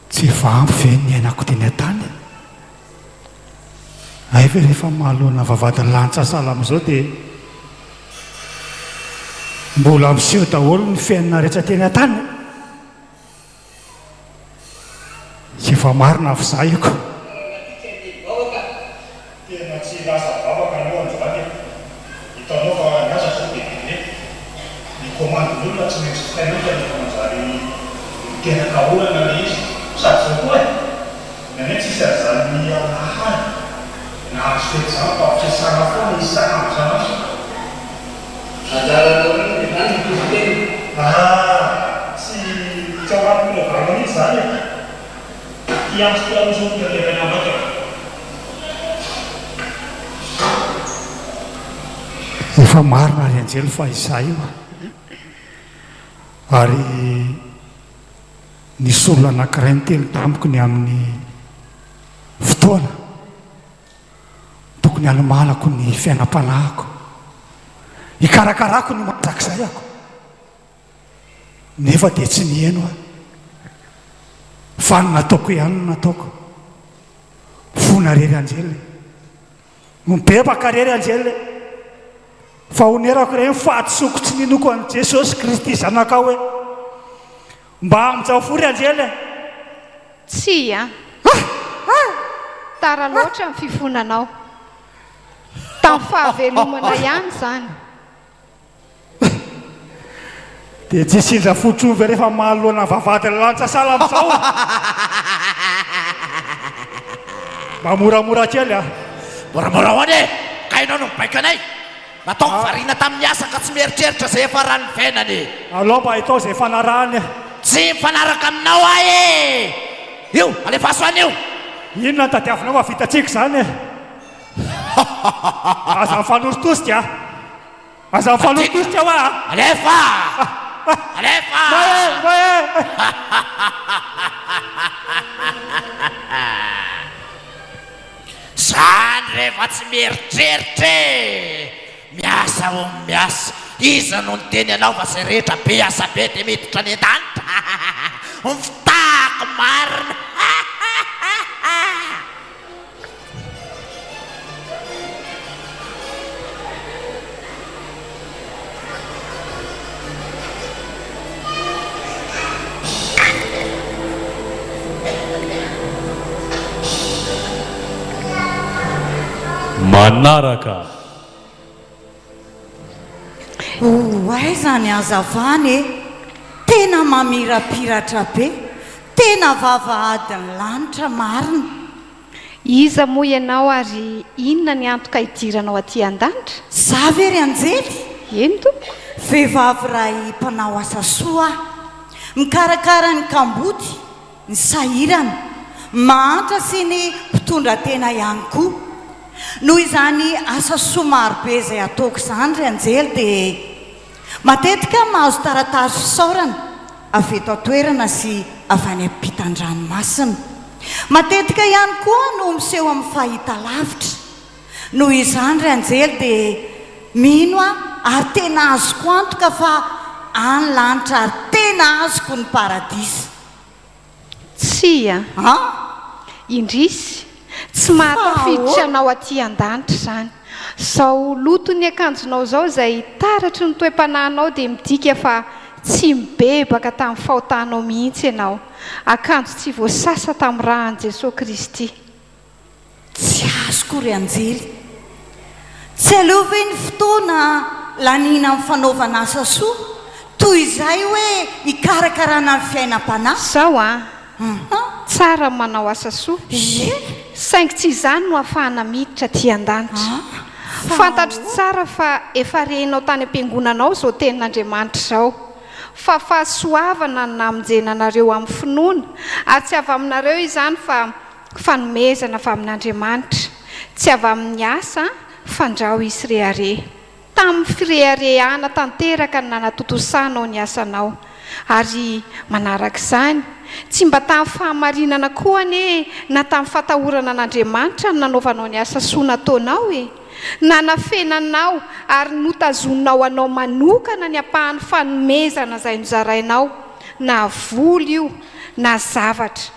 Speaker 11: Tsy efa ampy ve ny niainako teny an-tany? Hay ve rehefa mahalona vavahadin'ny lanitra sahala amin'izao dia mbola miseho daholo ny fiainana rehetra teny an-tany? Tsy efa marina avy za io ka.
Speaker 12: Tena tsy lasa vavaka aloha androany e. Hitanao fa ny asa zao be dia be. Ny commande olona tsy maintsy vitainao fa efa manjary miteraka olana le izy. Sady zao koa e. Ny anay tsisy an'izany alahady na andro fety zany fa fiasana foana isan'andro isan'andro.
Speaker 13: Anjaranao iny izany ny toriteny.
Speaker 12: Ah! Tsy tsy ao anaty programme mihitsy izany e! Ity antso ity aloha izao no tanterahina maika ka.
Speaker 11: Efa marina ry Anjely fa izaho io ary nisy olona anankiray niteny tamiko ny amin'ny fotoana Tokony hanomanako ny fiainam-panahiko, hikarakarako ny mandrakizay ako. Nefa dia tsy niheno aho. Fa ny nataoko ihany no nataoko. Fona rery anjely e. Mibebaka rery anjely e. Fa onerako ireny fahadisoako tsy ninoako an'i Jesosy Kristy Zanakao e. Mba aminjao fo ry anjely e.
Speaker 10: Tsia. Tara loatra ny fifonanao. Tamin'ny fahavelomana ihany izany.
Speaker 11: Dia tsy sindra fotsiny ve rehefa manoloana ny vavahadin'ny lanitra sahala amin'izao? Mba moramora kely a!
Speaker 6: Moramora ahoana e? Ka ianao no mibaiko anay? Nataoko variana tamin'ny asa ka tsy mieritreritra izay hiafaran'ny fiainana e!
Speaker 11: Alao mba hitao izay ifanarahana e!
Speaker 6: Tsy mifanaraka aminao aho e! Io, alefaso any io!
Speaker 11: Inona no tadiavinao fa vitantsika izany e! Aza mifanositosika a! Aza mifanositosika hoa a!
Speaker 6: Alefa! Alefa!
Speaker 11: Mahe! Mahe!
Speaker 6: Zany rehefa tsy mieritreritra e! Miasa hono miasa. Iza no niteny anao fa zay rehetra be asa be dia miditra any an-danitra? Mifitahako marina!
Speaker 9: Manaraka.
Speaker 13: Oh aiza ny hazavana e! Tena mamirapiratra be, tena vavahadin'ny lanitra marina.
Speaker 10: Iza moa ianao ary inona ny antoka hidiranao aty an-danitra?
Speaker 13: Za ve ry anjely?
Speaker 10: Eny tompoko.
Speaker 13: Vehivavy iray mpanao asa soa aho. Mikarakara ny kamboty, ny sahirana, mahantra sy ny mpitondra tena ihany koa. Noho izany asa soa marobe izay ataoko izany ry anjely dia matetika aho mahazo taratasy fisaorana avy eto an-toerana sy avy any ampitan-dranomasina. Matetika ihany koa no miseho amin'ny fahitalavitra. Noho izany ry anjely dia mino aho ary tena azoko antoka fa any lanitra ary tena azoko ny paradisa.
Speaker 10: Tsia.
Speaker 13: An?
Speaker 10: Indrisy, tsy mahatafiditra anao aty an-danitra izany. Izao loton'ny akanjonao izao izay taratry ny toe-panahinao dia midika fa tsy mibebaka tamin'ny fahotanao mihitsy ianao. Akanjo tsy voasasa tamin'ny ràn'i Jesoa Kristy.
Speaker 13: Tsy azoko ry anjely. Tsy aleo ve ny fotoana laniana amin'ny fanaovana asa soa toy izay hoe hikarakarana ny fiainam-panahy?
Speaker 10: Zao an! Tsara ny manao asa soa. Saingy tsy izany no ahafahana miditra aty an-danitra. Fantatro tsara fa efa renao tany am-piangonana ao izao tenin'Andriamanitra izao. Fa fahasoavana no namonjena anareo amin'ny finoana, ary tsy avy aminareo izany fa fanomezana avy amin'Andriamanitra, tsy avy amin'ny asa, fandrao hisy rehareha. Tamin'ny fireharehana tanteraka no nanatontosanao ny asanao. Ary manaraka izany, tsy mba tamin'ny fahamarinana koa anie na tamin'ny fatahorana an'Andriamanitra no nanaovanao ny asa soa nataonao e! Nanafenanao ary notazoninao anao manokana ny ampahan'ny fanomezana izay nozarainao, na vola io na zavatra.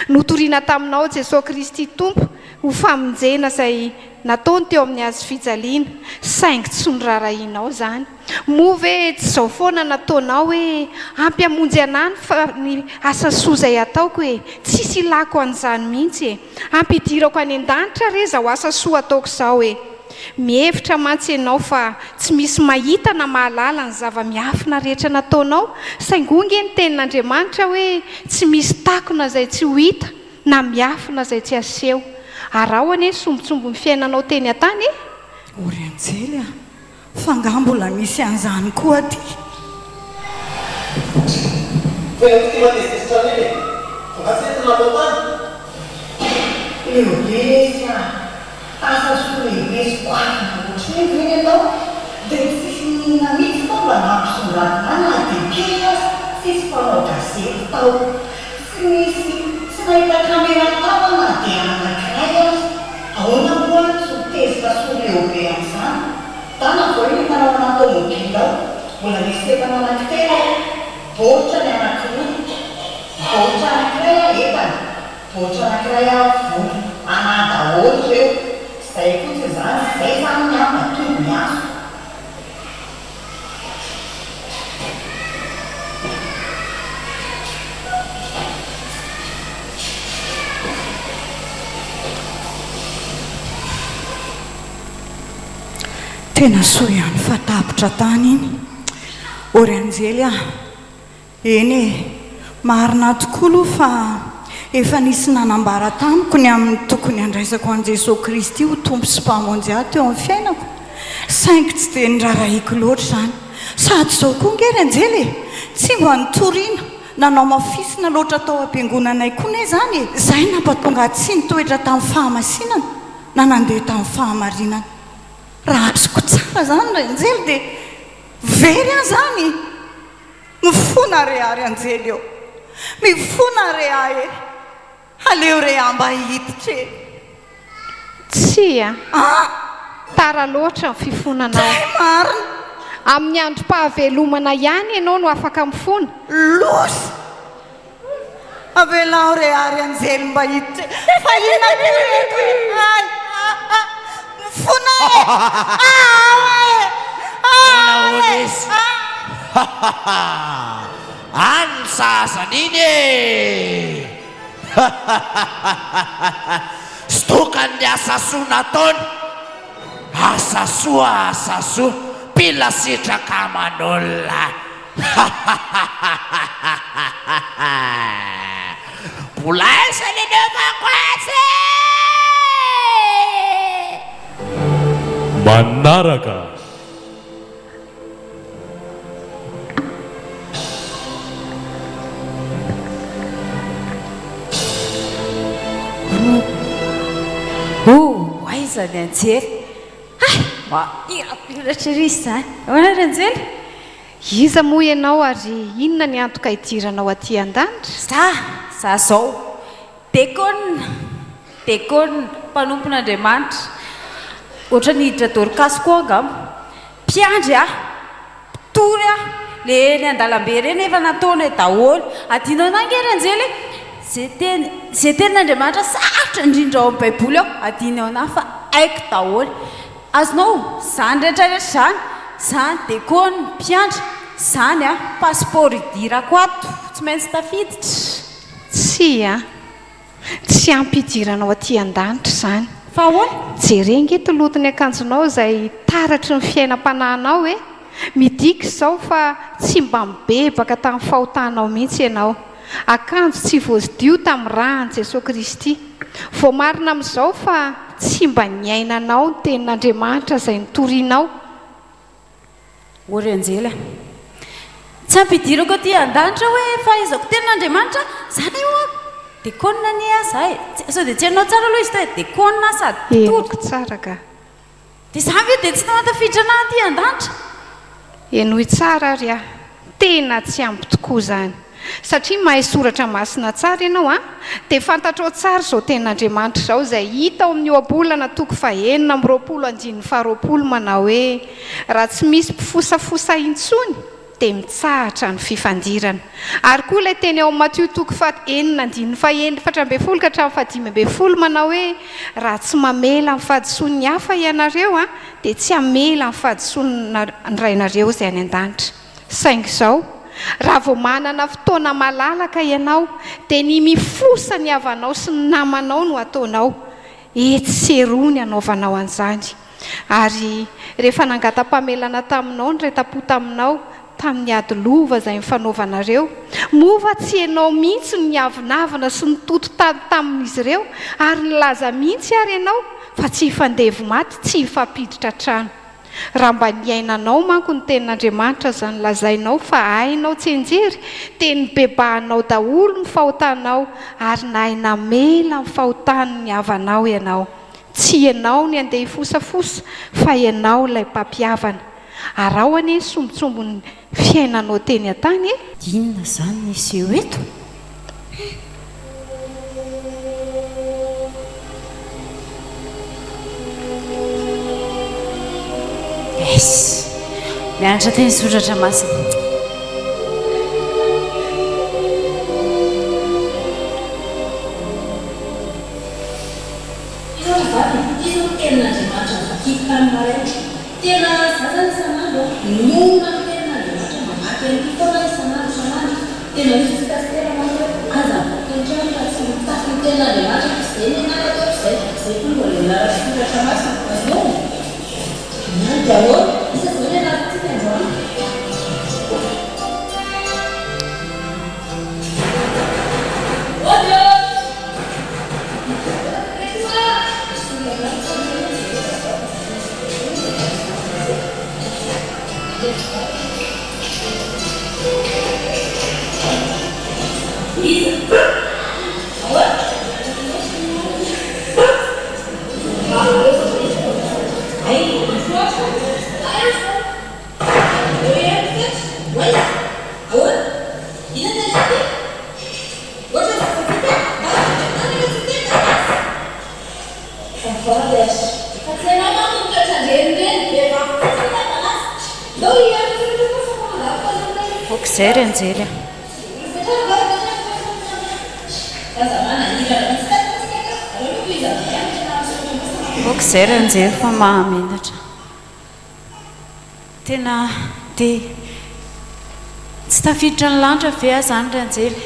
Speaker 10: Notorina taminao Jesoa Kristy Tompo ho famonjena izay nataony teo amin'ny hazo fijaliana, saingy tsy noraharahianao izany. Moa ve tsy izao foana nataonao hoe, ampy hamonjy anah ny fa ny asa soa izay ataoko e, tsisy ilako an'izany mihitsy e, ampy hidirako any an-danitra re izao asa soa ataoko izao e. Mihevitra mantsy ianao fa tsy misy mahita na mahalala ny zava-miafina rehetra nataonao, saingy hoy nge ny tenin'Andriamanitra hoe tsy misy takona izay tsy ho hita na miafina izay tsy aseho. Araho anie ny sombintsombin'ny fiainanao teny an-tany e!
Speaker 13: O ry anjely a! Fa angaha mbola misy an'izany koa aty?
Speaker 14: Fa ianao ity matezitezitra an'iny e! Fa nga tsy nentina natao tany?
Speaker 15: Leo be lesy ah! Asa soa lehibe sy goavana ohatrin'io ve ny atao? Dia tsisy niniana mihitsy tao mba nampisongadina ahy na dia kely aza, tsisy mpanao gazety tao, tsy nisy tsy nahita camera tao aho na dia anankiray aza. Ahoana moa aho tsy ho tezitra sy ho leo be amin'izany? Dana vao iny entana ao anaty tomobile ao, mbola nisy entana anankitelo ao, baoritra ny anankiroa, baoritra anankiray entana, baoritra anankiray vola, anà daholo ireo, izay fotsiny izany, izay izany ny ahy matoa ny azoko.
Speaker 13: Tena soa ihany fa tapitra tany iny. Ô ry anjely ah! Eny e! Marina tokoa aloha fa efa nisy nanambara tamiko ny amin'ny tokony handraisako an'i Jesoa Kristy ho Tompo sy Mpamonjy ahy teo amin'ny fiainako, saingy tsy dia nirarahiako loatra izany. Sady izao koa ange ry anjely e! Tsy mba nitoriana na namafisina loatra tao am-piangonanay koa anie izany e! Izay nampatonga ahy tsy nitoetra tamin'ny fahamasinana na nandeha tamin'ny fahamarinana. Raha azoko tsara izany ry anjely dia very aho izany! Mifona re aho ry anjely ô! Mifona re aho e! Aleo re aho mba hiditra e!
Speaker 10: Tsia. Tara loatra ny fifonanao.
Speaker 13: Tay marina.
Speaker 10: Amin'ny androm-pahavelomana ihany ianao no afaka mifona.
Speaker 13: Loza! Avelao re aho ry anjely mba hiditra e! Fa inona koa ireto e? Hay! Ah! Mifona e! Ah! E!
Speaker 6: Ahoana
Speaker 13: Ah! E!
Speaker 6: izy?
Speaker 13: Ah!
Speaker 6: Any ny sahaza an'iny e! Stokany ny asa soa nataony. Asa soa, asa soa, mpila sitraka aman'olona. Mbola aiza ny nefako azy e!
Speaker 9: Manaraka.
Speaker 16: Oh, aiza ny anjely? Hay, mahirapiratra ery izy izany. Ahoana ry anjely?
Speaker 10: Iza moa ianao ary inona ny antoka hidiranao aty an-danitra?
Speaker 16: Za, za zao. Dekona, dekona, mpanompon'Andriamanitra. Ohatran'ny hiditra Dorkasy koa angamba. Mpiandry aho, mpitory aho, le eny an-dalambe ireny efa nataonay daholo. Adino anah ange ry anjely e! Ze teny, ze tenin'Andriamanitra sarotra indrindra ao amin'ny baiboly ao, adino anah fa haiko daholo. Azonao, zany rehetra rehetra zany, zany dekona, mpiandry, zany an, passeport idirako ato, tsy maintsy tafiditra.
Speaker 10: Tsia. Tsy ampy hidiranao aty an-danitra izany.
Speaker 16: Fa ahoana?
Speaker 10: Jereo ange ity loton'ny akanjonao izay taratry ny fiainam-panahinao e! Midika izao fa tsy mba mibebaka tamin'ny fahotanao mihitsy ianao. Akanjo tsy voadio tamin'ny ràn'i Jesoa Kristy. Voamarina amin'izao fa tsy mba niainanao ny tenin'Andriamanitra izay notorianao.
Speaker 16: Ô ry anjely a! Tsy ampidirako aty an-danitra hoe fahaizako tenin'Andriamanitra, zany io an! Dekona anie aho za e! Sao dia tsy hainao tsara aloha izy ity e! Dekona aho sady mpitory.
Speaker 10: Henoko tsara ka.
Speaker 16: Dia zany ve dia tsy nahatafiditra anah aty an-danitra?
Speaker 10: Henoy tsara ary aho. Tena tsy ampy tokoa izany. Satria mahay soratra masina tsara ianao an, dia fantatrao tsara izao tenin'Andriamanitra izao izay hita ao amin'ny Ohabolana toko fahenina amby 20 andininy faharoapolo manao hoe, Raha tsy misy mpifosafosa intsony dia mitsahatra ny fifandirana. Ary koa ilay teny ao amin'ny Matio toko faha enina andininy faha 14 ka hatramin'ny faha 15 manao hoe, Raha tsy mamela ny fahadisoan'ny hafa ianareo an, dia tsy hamela ny fahadisoan'ny Rainareo izay any an-danitra. Saingy izao, raha vao manana fotoana malalaka ianao, dia ny mifosa ny havanao sy ny namanao no ataonao. Etsy sy eroa ny anaovanao an'izany. Ary rehefa nangata-pamelana taminao ny retam-po taminao, tamin'ny ady lova izay nifanaovanareo, moa va tsy ianao mihitsy no niavonavona sy nitoto tady tamin'izy ireo, ary nilaza mihitsy ary ianao fa tsy hifandevo maty, tsy hifampiditra trano. Raha mba niainanao manko ny tenin'Andriamanitra izany lazainao fa hainao tsianjery dia nibebahanao daholo ny fahotanao ary nahay namela ny fahotan'ny havanao ianao. Tsy ianao ny andeha hifosafosa fa ianao ilay mpampihavana. Araho anie ny sombintsombin'ny fiainanao teny an-tany e!
Speaker 16: Inona izany ny hiseho eto? Yes! Mianatra teny soratra masina.
Speaker 17: Tsara izany e! Ity izao ny tenin'Andriamanitra novakiko tamin'ny maraina. Tena za zany isan'andro an, mionona amin'ny tenin'Andriamanitra, mamaky an'ity foana aho isan'andro isan'andro. Tena misy hoy pasitera mantsy hoe aza mivoaka ny trano raha tsy mitafy ny tenin'Andriamanitra fa izay ny anarako eto izay, izay koa mbola ianarako soratra masina. Azonao? Dia ahoana? Iza izao ny anarantsika androany?
Speaker 16: Ok zay ry anjely a. Ok zay ry anjely fa mahamenatra. Tena dia tsy tafiditra ny lanitra ve aho izany ry anjely?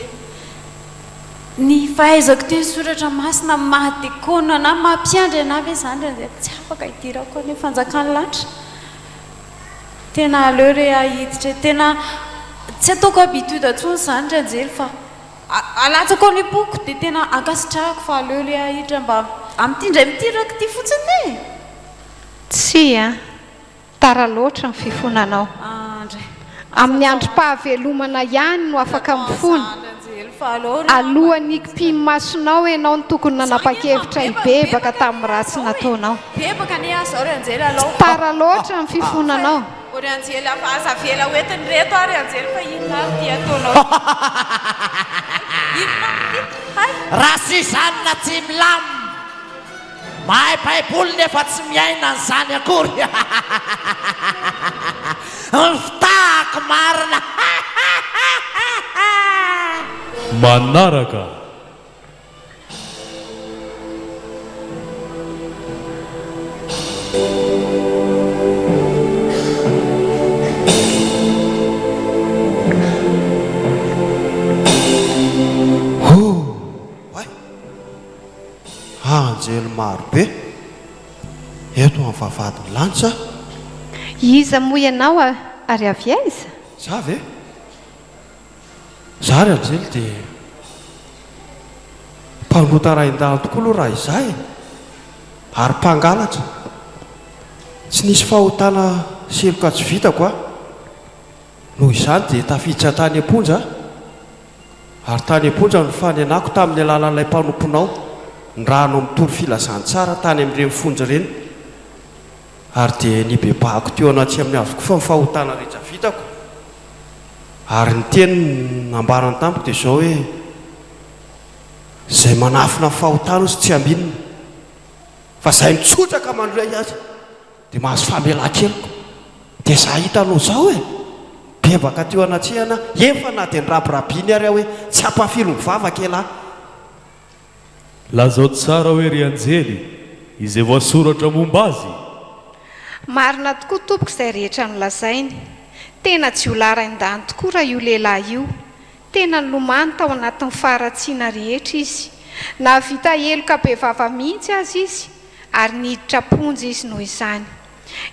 Speaker 16: Ny fahaizako teny soratra masina amin'ny maha dekona na maha mpiandry anah ve izany ry anjely? Tsy afaka hidirako any fanjakan'ny lanitra. Tena aleo re aho hiditra e. Tena tsy ataoko habitude intsony izany ry anjely fa alatsako any am-poko dia tena ankasitrahako fa aleo re aho hiditra mba amin'ity indray mitiraka ity fotsiny e!
Speaker 10: Tsia, tara loatra ny fifonanao. Amin'ny androm-pahavelomana ihany no afaka mifona. Alohan'ny hikipian'ny masonao ianao no tokony nanapa-kevitra hibebaka tamin'ny ratsy nataonao. Tsy tara loatra ny fifonanao.
Speaker 6: Raha Suzanne tsy milamina. Mahay baiboly nefa tsy miaina an'izany akory hahahahahaha ny fitahako marina hahahahaha.
Speaker 9: Manaraka.
Speaker 14: Hoo! Oay! Anjely maro be eto amin'ny vavahadin'ny lanitra.
Speaker 10: Iza moa ianao ary avy aiza?
Speaker 14: Za ve? Za ry anjely dia mpanota rain-dahiny tokoa aloha raha izaho e! Ary mpangalatra. Tsy nisy fahotana sy heloka tsy vitako aho. Noho izany dia tafiditra tany am-ponja aho. Ary tany am-ponja no nifanenako tamin'ny alalan'ilay mpanomponao, nirahanao mitory filazantsara tany amin'ireny fonja ireny, ary dia nibebahako teo anatrehan'ny avokoa ny fahotana rehetra vitako. Ary ny teny nambarany tamiko dia izao hoe, Izay manafina ny fahotany hozy tsy ambinina, fa izay mitsotra ka mandray azy Dia mahazo famelan-keloka. Dia za hitanao zao e! Bebaka teo anatrehana, eny fa na dia nirabirabiny ary aho hoe tsy ampahafilo mivavaka elah.
Speaker 9: Lazao tsara hoe ry anjely izay voasoratra momba azy?
Speaker 10: Marina tokoa tompoko izay rehetra nolazainy. Tena jiolahy raindany tokoa raha io lehilahy io. Tena nilomano tao anatin'ny faharatsiana rehetra izy. Nahavita heloka bevava mihitsy aza izy ary niditra am-ponja izy noho izany.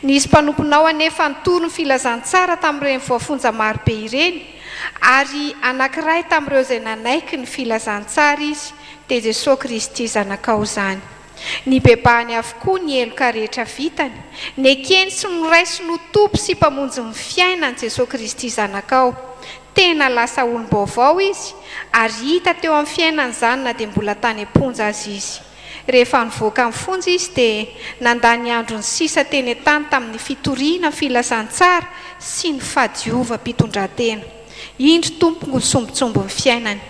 Speaker 10: Nisy mpanomponao anefa nitory ny filazantsara tamin'ireny voafonja marobe ireny, ary anankiray tamin'ireo izay nanaiky ny filazantsara izy, dia Jesoa Kristy Zanakao izany. Nibebahany avokoa ny heloka rehetra vitany, nekeny sy noraisiny ho Tompo sy Mpamonjy ny fiainany Jesoa Kristy Zanakao. Tena lasa olom-baovao izy, ary hita teo amin'ny fiainany izany na dia mbola tany am-ponja aza izy. Rehefa nivoaka ny fonja izy dia nandany androny sisa teny an-tany tamin'ny fitoriana ny filazantsara sy ny fahadiovam-pitondrantena. Indro Tompoko ny sombintsombin'ny fiainany.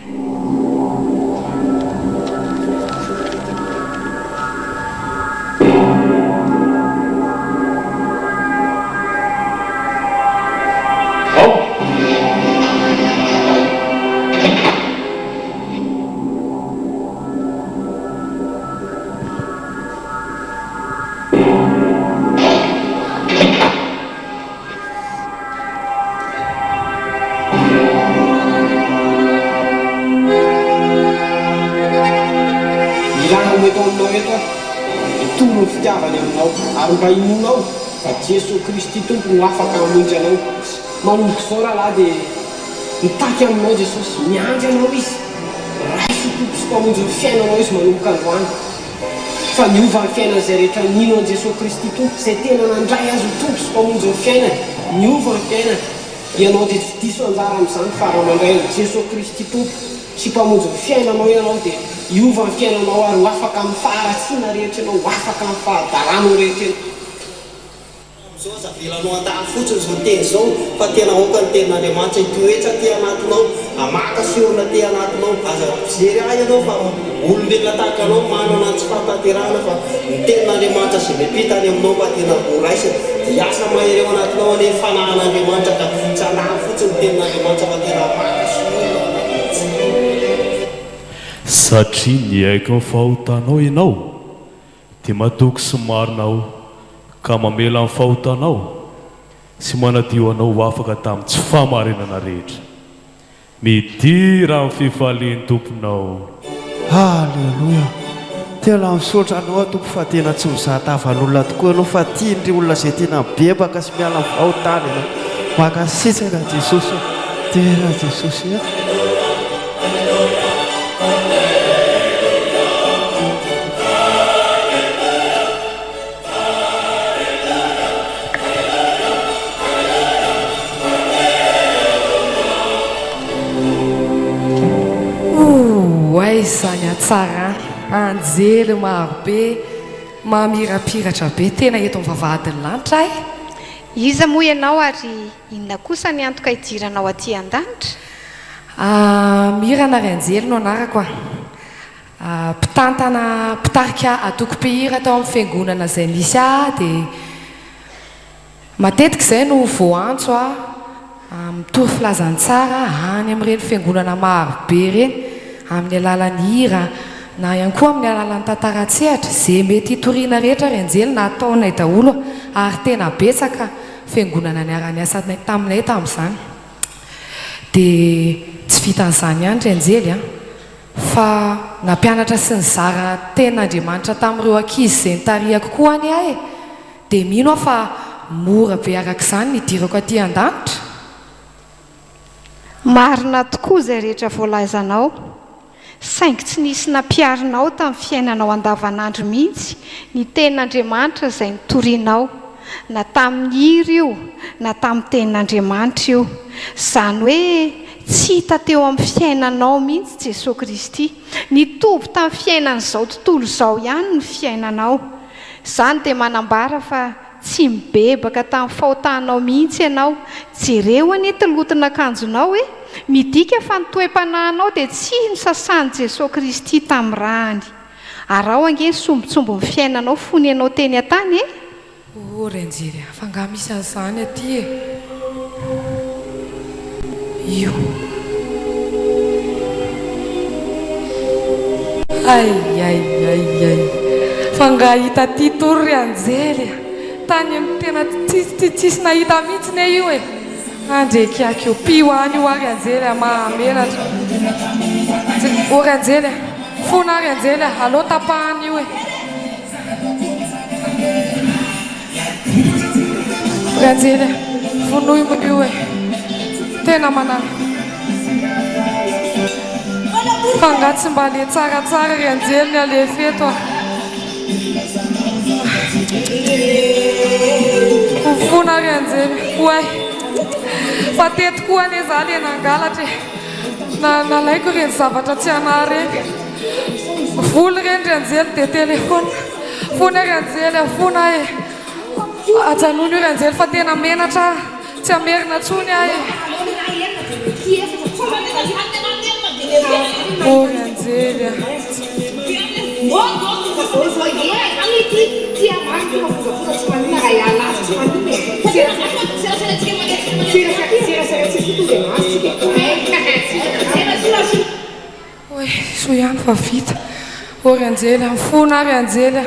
Speaker 18: Milaza ho eto aminao eto aho, hitory ny fitiavany aminao, ary mba hinoanao fa Jesoa Kristy Tompo no afaka hamonjy anao. Manomboka izao rahalahy dia mitaky aminao Jesosy, miandry anao Izy. Raiso ho Tompo sy Mpamonjy ny fiainanao Izy manomboka androany. Fa niova ny fiainan'izay rehetra nino an'i Jesoa Kristy Tompo, izay tena nandray Azy ho Tompo sy Mpamonjy ny fiainany. Niova ny fiainany. Ianao dia tsy diso anjara amin'izany fa raha mandray an'i Jesoa Kristy Tompo sy Mpamonjy ny fiainanao ianao dia hiova ny fiainanao ary ho afaka amin'ny faharatsiana rehetra ianao, ho afaka amin'ny fahadalanao rehetra ianao.
Speaker 19: Amin'izao aza avelanao handalo fotsiny izao teny izao fa tena aoka ny tenin'Andriamanitra hitoetra aty anatinao, hamaka sy hiorina aty anatinao. Aza mijery ahy ianao fa olombelona tahaka anao manana ny tsy fahatanterahana fa ny tenin'Andriamanitra izay miampita any aminao mba tena ho raisina. Dia hiasa mahery ao anatinao anie ny fanahin'Andriamanitra ka tsy handalo fotsiny ny tenin'Andriamanitra fa tena hamaka sy hiorina ao anatinao.
Speaker 9: Satria niaiky ny fahotanao ianao, dia matoky sy marina Aho ka mamela ny fahotanao sy manadio anao ho afaka tamin'ny tsy fahamarinana rehetra. Midira amin'ny fifalian'ny Tomponao.
Speaker 14: Haleloia! Tena misaotra anao aho Tompo fa tena tsy mizaha tavan'olona tokoa ianao fa tia ny olona izay tena mibebaka sy miala amin'ny fahotana ianao. Mankasitraka Jesosy o! Dera Jesosy a!
Speaker 20: Ouh, aiza ny hatsarana, anjely marobe, mamirapiratra be, tena eto amin'ny vavahadin'ny lanitra ahy.
Speaker 10: Iza moa ianao ary inona kosa ny antoka hidiranao aty an-danitra?
Speaker 20: Ah, Mirana ry anjely no anarako ah. Mpitantana, mpitarika antoko mpihira tao amin'ny fiangonana izay nisy ahy dia matetika izay no voaantso aho mitory filazantsara any amin'ireny fiangonana maro be ireny amin'ny alalan'ny hira na ihany koa amin'ny alalan'ny tantara an-tsehatra, izay mety hitoriana rehetra ry anjely nataonay daholo ary tena betsaka fiangonana niara-niasa taminay tamin'izany. Dia tsy vitan'izany ihany ry anjely an! Fa nampianatra sy nizara tenin'Andriamanitra tamin'ireo ankizy izay nitarihako koa anie aho e! Dia mino aho fa mora be araka izany ny hidirako aty an-danitra.
Speaker 10: Marina tokoa izay rehetra voalazanao, saingy tsy nisy nampiharinao tamin'ny fiainanao andavanandro mihitsy ny tenin'Andriamanitra izay notorianao, na tamin'ny hira io na tamin'ny tenin'Andriamanitra io. Izany hoe Tsy hita teo amin'ny fiainanao mihitsy Jesoa Kristy. Nitovy tamin'ny fiainan'izao tontolo izao ihany ny fiainanao. Izany dia manambara fa tsy mibebaka tamin'ny fahotanao mihitsy ianao. Jereo anie ity loton'akanjonao e! Midika fa ny toe-panahinao dia tsy nosasan'i Jesoa Kristy tamin'ny rany. Araho ange ny sombintsombin'ny fiainanao fony ianao teny an-tany e!
Speaker 20: Oh ry anjely a! Fa angaha misy an'izany aty e? Io. Ay ay ay ay! Fa angaha hita aty tory ry anjely a! Tany amin'ny tena tsisy tsisy nahita mihitsy ne io e! Andrekiaky io. Pio any io ary anjely a! Mahamenatra. Oh ry anjely a! Fona ary anjely a! Aleo tapahana io e! Ry anjely a, vonoy moa io e. Tena manana. Fa angaha tsy mba le tsaratsara ry anjely ny alefa eto a. Mifona ry anjely. Oay. Fa teto koa anie za le nangalatra e. Nalaiko ireny zavatra tsy anah ireny. Vola ireny ry anjely dia téléphone. Fona ry anjely a, fona e. Ajanony io ry anjely fa tena menatra aho. Tsy hamerina intsony aho e. Oh ry anjely a. Oay, soa ihany fa vita. Oh ry anjely a, mifona aho ry anjely a.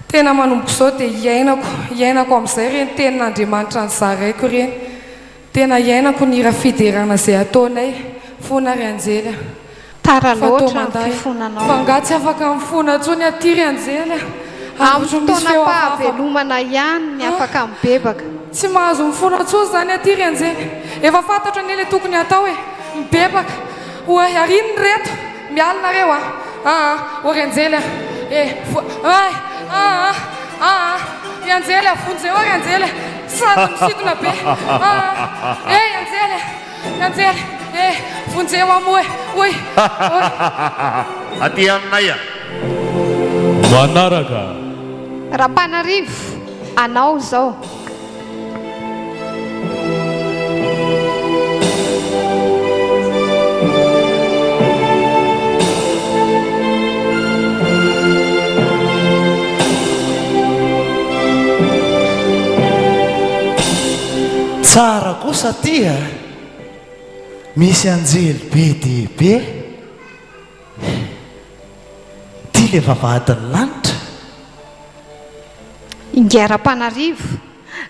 Speaker 20: Tena manomboka izao dia hiainako, hiainako amin'izay ireny tenin'Andriamanitra nozaraiko ireny. Tena hiainako ny hira fiderana izay ataonay. Mifona aho ry anjely a.
Speaker 10: Tara
Speaker 20: Fa toa
Speaker 10: loatra ny
Speaker 20: mandà e.
Speaker 10: fifonanao.
Speaker 20: Fa angaha tsy afaka mifona intsony aty ry anjely a. Ary
Speaker 10: Amin'ny
Speaker 20: ohatran'ny misy feo hafahafa.
Speaker 10: fotoanam-pahavelomana ihany ny afaka mibebaka.
Speaker 20: Tsy mahazo mifona intsony izany aty ry anjely. Efa fantatro anie ilay tokony hatao e. Mibebaka. Oay, ary inona ireto? Miala nareo a! Aa, ô ry anjely a! E, vo, ay, aa, aa, ry anjely a, vonjeo aho ry anjely a! Sady misintona be. Ah! Hey anjely e! Anjely e! Vonjeo aho moa e! Oy! Oy!
Speaker 5: Aty aminay a!
Speaker 9: Manaraka.
Speaker 10: Rampanarivo, anao izao.
Speaker 6: Tsara kosa aty a! Misy anjely be dia be. Ity ilay vavahadin'ny lanitra.
Speaker 10: Ingahy Rampanarivo,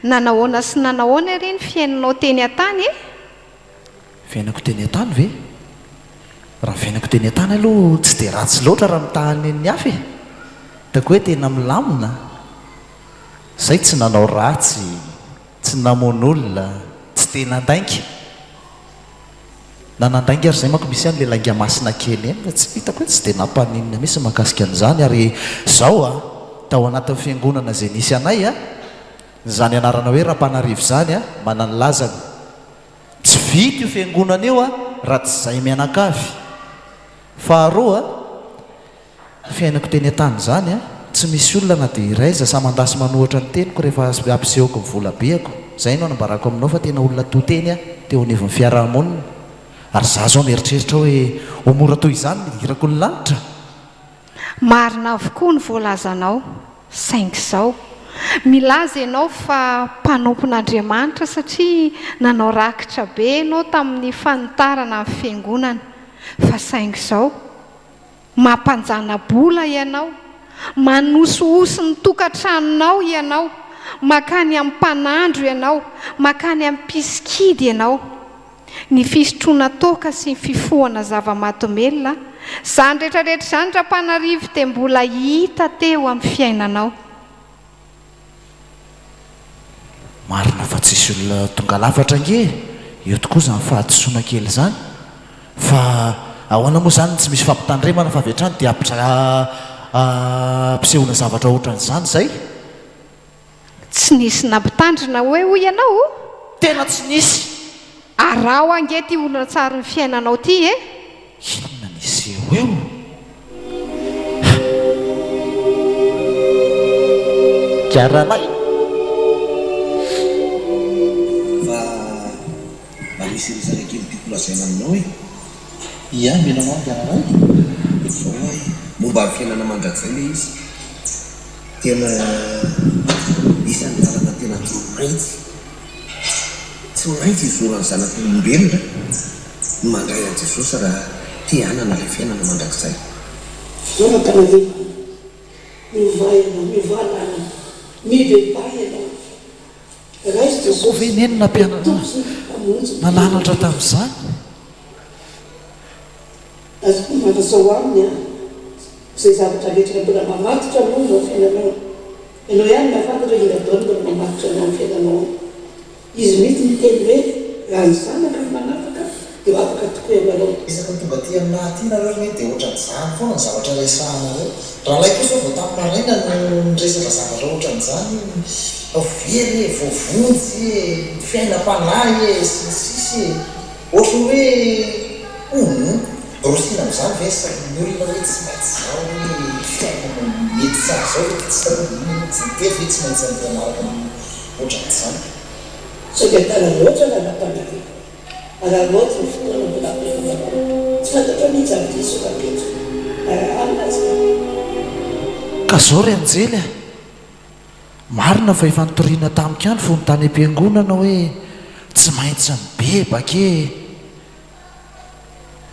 Speaker 10: nanahoana sy nanahoana ery ny fiainanao teny an-tany e?
Speaker 6: Fiainako teny an-tany ve? Raha ny fiainako teny an-tany aloha tsy dia ratsy loatra raha mitaha ny an'ny hafa e! Hitako hoe tena milamina. Izay tsy nanao ratsy, tsy namono olona, tsy dia nandainga. Na nandainga ary izay manko misy ihany ilay lainga masina kely eny fa tsy hitako hoe tsy dia nampaninona mihitsy ny mahakasika an'izany ary izao a, tao anatin'ny fiangonana izay nisy anay a, izany anarana hoe Rampanarivo izany a, manana ny lazany. Tsy vita io fiangonana io a, raha tsy izahay mianakavy. Faharoa a, Fiainako teny an-tany izany an! Tsy misy olona na dia iray aza sahy mandà sy manohatra ny teniko rehefa ampisehoko ny volabeako. Izay no anambarako aminao fa tena olona to teny aho teo anivon'ny fiaraha-monina. Ary izaho izao mieritreritra hoe ho mora toy izany ny hidirako ny lanitra?
Speaker 10: Marina avokoa ny voalazanao, saingy izao. Milaza ianao fa mpanompon'Andriamanitra satria nanao rakitra be ianao tamin'ny fanitarana ny fiangonana. Fa saingy izao. Mampanjana-bola ianao, manosihosy ny tokantranonao ianao, mankany amin'ny mpanandro ianao, mankany amin'ny mpisikidy ianao. Ny fisotroana toaka sy ny fifohana zava-mahadomelina, izany rehetrarehetra izany Rampanarivo dia mbola hita teo amin'ny fiainanao.
Speaker 6: Marina fa tsisy olona tonga lafatra ange e! Eo tokoa izany fahadisoana kely izany. Fa ahoana moa izany tsy misy fampitandremana fa avy hatrany dia ampisehoana zavatra ohatran'izany izay?
Speaker 10: Tsy nisy nampitandrina hoe hoy ianao?
Speaker 6: Tena tsy nisy!
Speaker 10: Araho ange ity horonantsarin'ny fiainanao ity e!
Speaker 6: Inona ny hiseho eo? Garalay.
Speaker 8: Fa mba misy resaka kely tiako lazaina aminao e.
Speaker 6: Ia, mino anao ny Garalay.
Speaker 8: Izao hoa e, momba ny fiainana mandrakizay ilay izy. Tena isan'ny lalana tena tsy maintsy. Tsy maintsy izoran'ny zanak'olombelona ny mandray an'i Jesosy raha te hanana ilay fiainana mandrakizay.
Speaker 15: Zanak'Ananjeva, miovà ianao, miovà lalana, mibebaha ianao, raiso
Speaker 6: Teo koa ve
Speaker 15: Jesosy
Speaker 6: Neny
Speaker 15: ho
Speaker 6: nampianatra
Speaker 15: Tompo sy Mpamonjy ny
Speaker 6: nananatra
Speaker 15: fiainanao.
Speaker 6: tamin'izany?
Speaker 15: Aza koa manasao aminy an, izay zavatra rehetra mbola mamatotra anao amin'izao fiainanao. Ianao ihany mahafantatra hoe inona daholo mbola mamatotra anao amin'ny fiainanao ao. Izy mihitsy niteny hoe raha ny Zanaka no manafaka dia ho afaka tokoa ianareo.
Speaker 6: Isaky ny tonga aty aminà aty nareo ry neny dia ohatran'izany foana ny zavatra resahanareo. Ralay koa zao vao tamin'ny maraina no niresaka zavatra ohatran'izany, very e, voavonjy e, ny fiainam-panahy e, sy ny sisa e. Ohatran'ny hoe hono, borosina amin'izany ve sa ny olona hoe tsy maintsy izao hoe fiainana mety tsara izao ve dia tsy hitako hoe inona no tsy nitery ve tsy maintsy andeha hanaraka ny ohatran'izany.
Speaker 15: Sao dia tara loatra raha-nampanarina. Araraoty ny fotoana mbola ampelona anao. Tsy fantatrao ny zava-diso rahampitso. Na rahalina aza.
Speaker 6: Ka zao ry anjely a! Marina fa efa nitoriana tamiko ihany fony tany am-piangonana hoe tsy maintsy mibebaka e!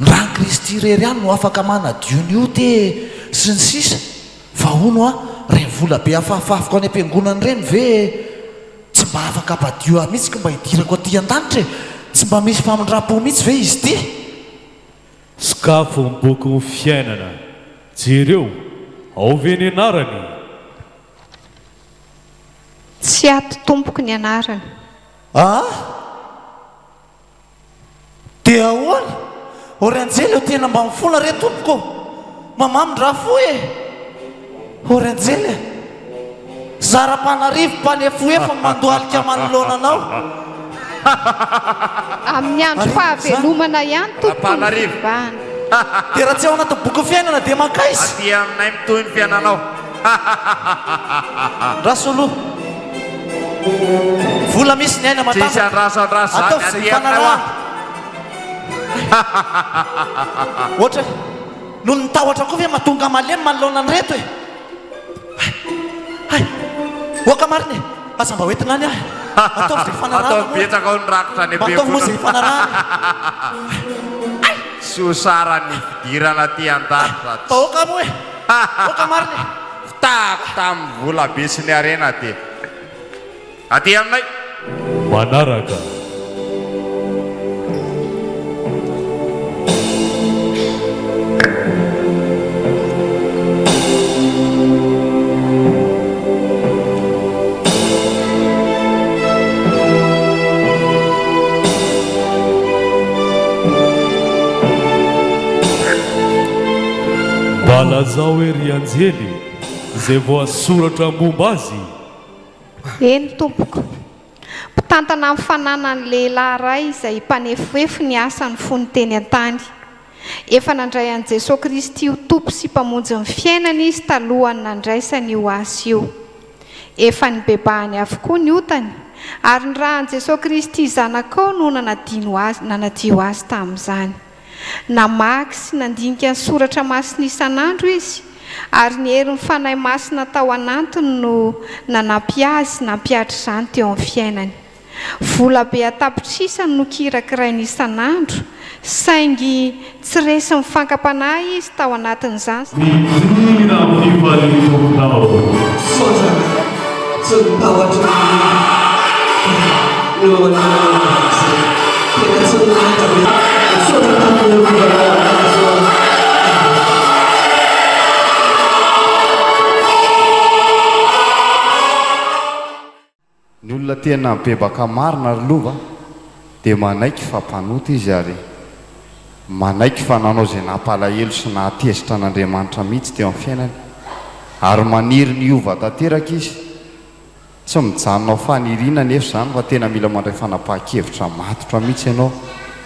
Speaker 6: Ny ran'i Kristy irery ihany no afaka manadio ny ota e! sy ny sisa Fa hono hoa, ireny vola be afafafiko any am-piangonana ireny ve tsy mba afaka hampadio ahy mihitsy ka mba hidirako aty an-danitra e? Tsy mba misy famindram-po mihitsy ve izy ity?
Speaker 9: Sokafo ny bokin'ny fiainana, jereo, ao ve ny anarany?
Speaker 10: Tsy ato tompoko ny anarany.
Speaker 6: Aa! Dia ahoana? O ry anjely ô tena mba mifona re tompoko ô! Mba mamindrà fo e! O ry anjely e! Zara-mpanarivo mpanefoefo mandohalika manoloana anao.
Speaker 10: Amin'ny andro fahavelomana ihany tompoko ny fivavahana.
Speaker 6: Dia raha tsy ao anatin'ny bokin'ny fiainana dia mankaiza?
Speaker 21: Aty aminay mitohy ny fiainanao.
Speaker 6: Andraso aloha. Vola misy ny aina
Speaker 21: Tsisy
Speaker 6: matanjaka.
Speaker 21: andraso andraso zany
Speaker 6: Ataovy izay
Speaker 21: aty aminay hoa.
Speaker 6: ifanarahana. Ohatra hoe, noho ny tahotra koa ve mahatonga malemy manoloana an'ireto e? Hay! Hay! Oka marina e! Aza mba hoentina any aho e! Ataovy izay ifanarahana
Speaker 21: Ataovy
Speaker 6: moa e!
Speaker 21: betsaka ao ny rakitra any
Speaker 6: Mba ataovy moa izay
Speaker 21: am-piangonana.
Speaker 6: ifanarahana e!
Speaker 21: Tsy ho sara ny fidirana aty an-danitra.
Speaker 6: Mba oka moa e! Oka marina e!
Speaker 21: Fitahako tamin'ny vola be sy ny harena dia aty aminay.
Speaker 9: Manaraka. Mba lazao hoe ry anjely izay voasoratra momba azy.
Speaker 10: Eny, tompoko. Mpitantana ny fananany lehilahy iray izay mpanefoefo ny asany fony teny an-tany. Efa nandray an'i Jesoa Kristy ho Tompo sy Mpamonjy ny fiainany izy talohan'ny nandraisany io asa io. Efa nibebahany avokoa ny otany, ary ny ràn'i Jesoa Kristy Zanakao no nanadino azy nanadio azy tamin'izany. Namaky sy nandinika ny soratra masina isan'andro izy, ary ny herin'ny Fanahy Masina tao anantiny no nanampy azy nampihatra izany teo amin'ny fiainany. Vola be an-tapitrisany no kirakirainy isan'andro, saingy tsy resin'ny fankam-panahy izy tao anatin'izany.
Speaker 9: Midira amin'ny fifalian'ny Tomponao.
Speaker 22: Misaotra tsy ny tahotra ny no anananao mandrakizay. Tena tsy nilahatra be. Misaotra tamin'ny niarovanao anay zao.
Speaker 5: Ny olona tena mibebaka marina ry lova dia manaiky fa mpanota izy ary manaiky fa nanao izay nampalahelo sy nahatezitra an'Andriamanitra mihitsy teo amin'ny fiainany ary maniry ny hiova tanteraka izy. Tsy mijanona ho faniriana anefa izany fa tena mila mandray fanapahan-kevitra matotra mihitsy ianao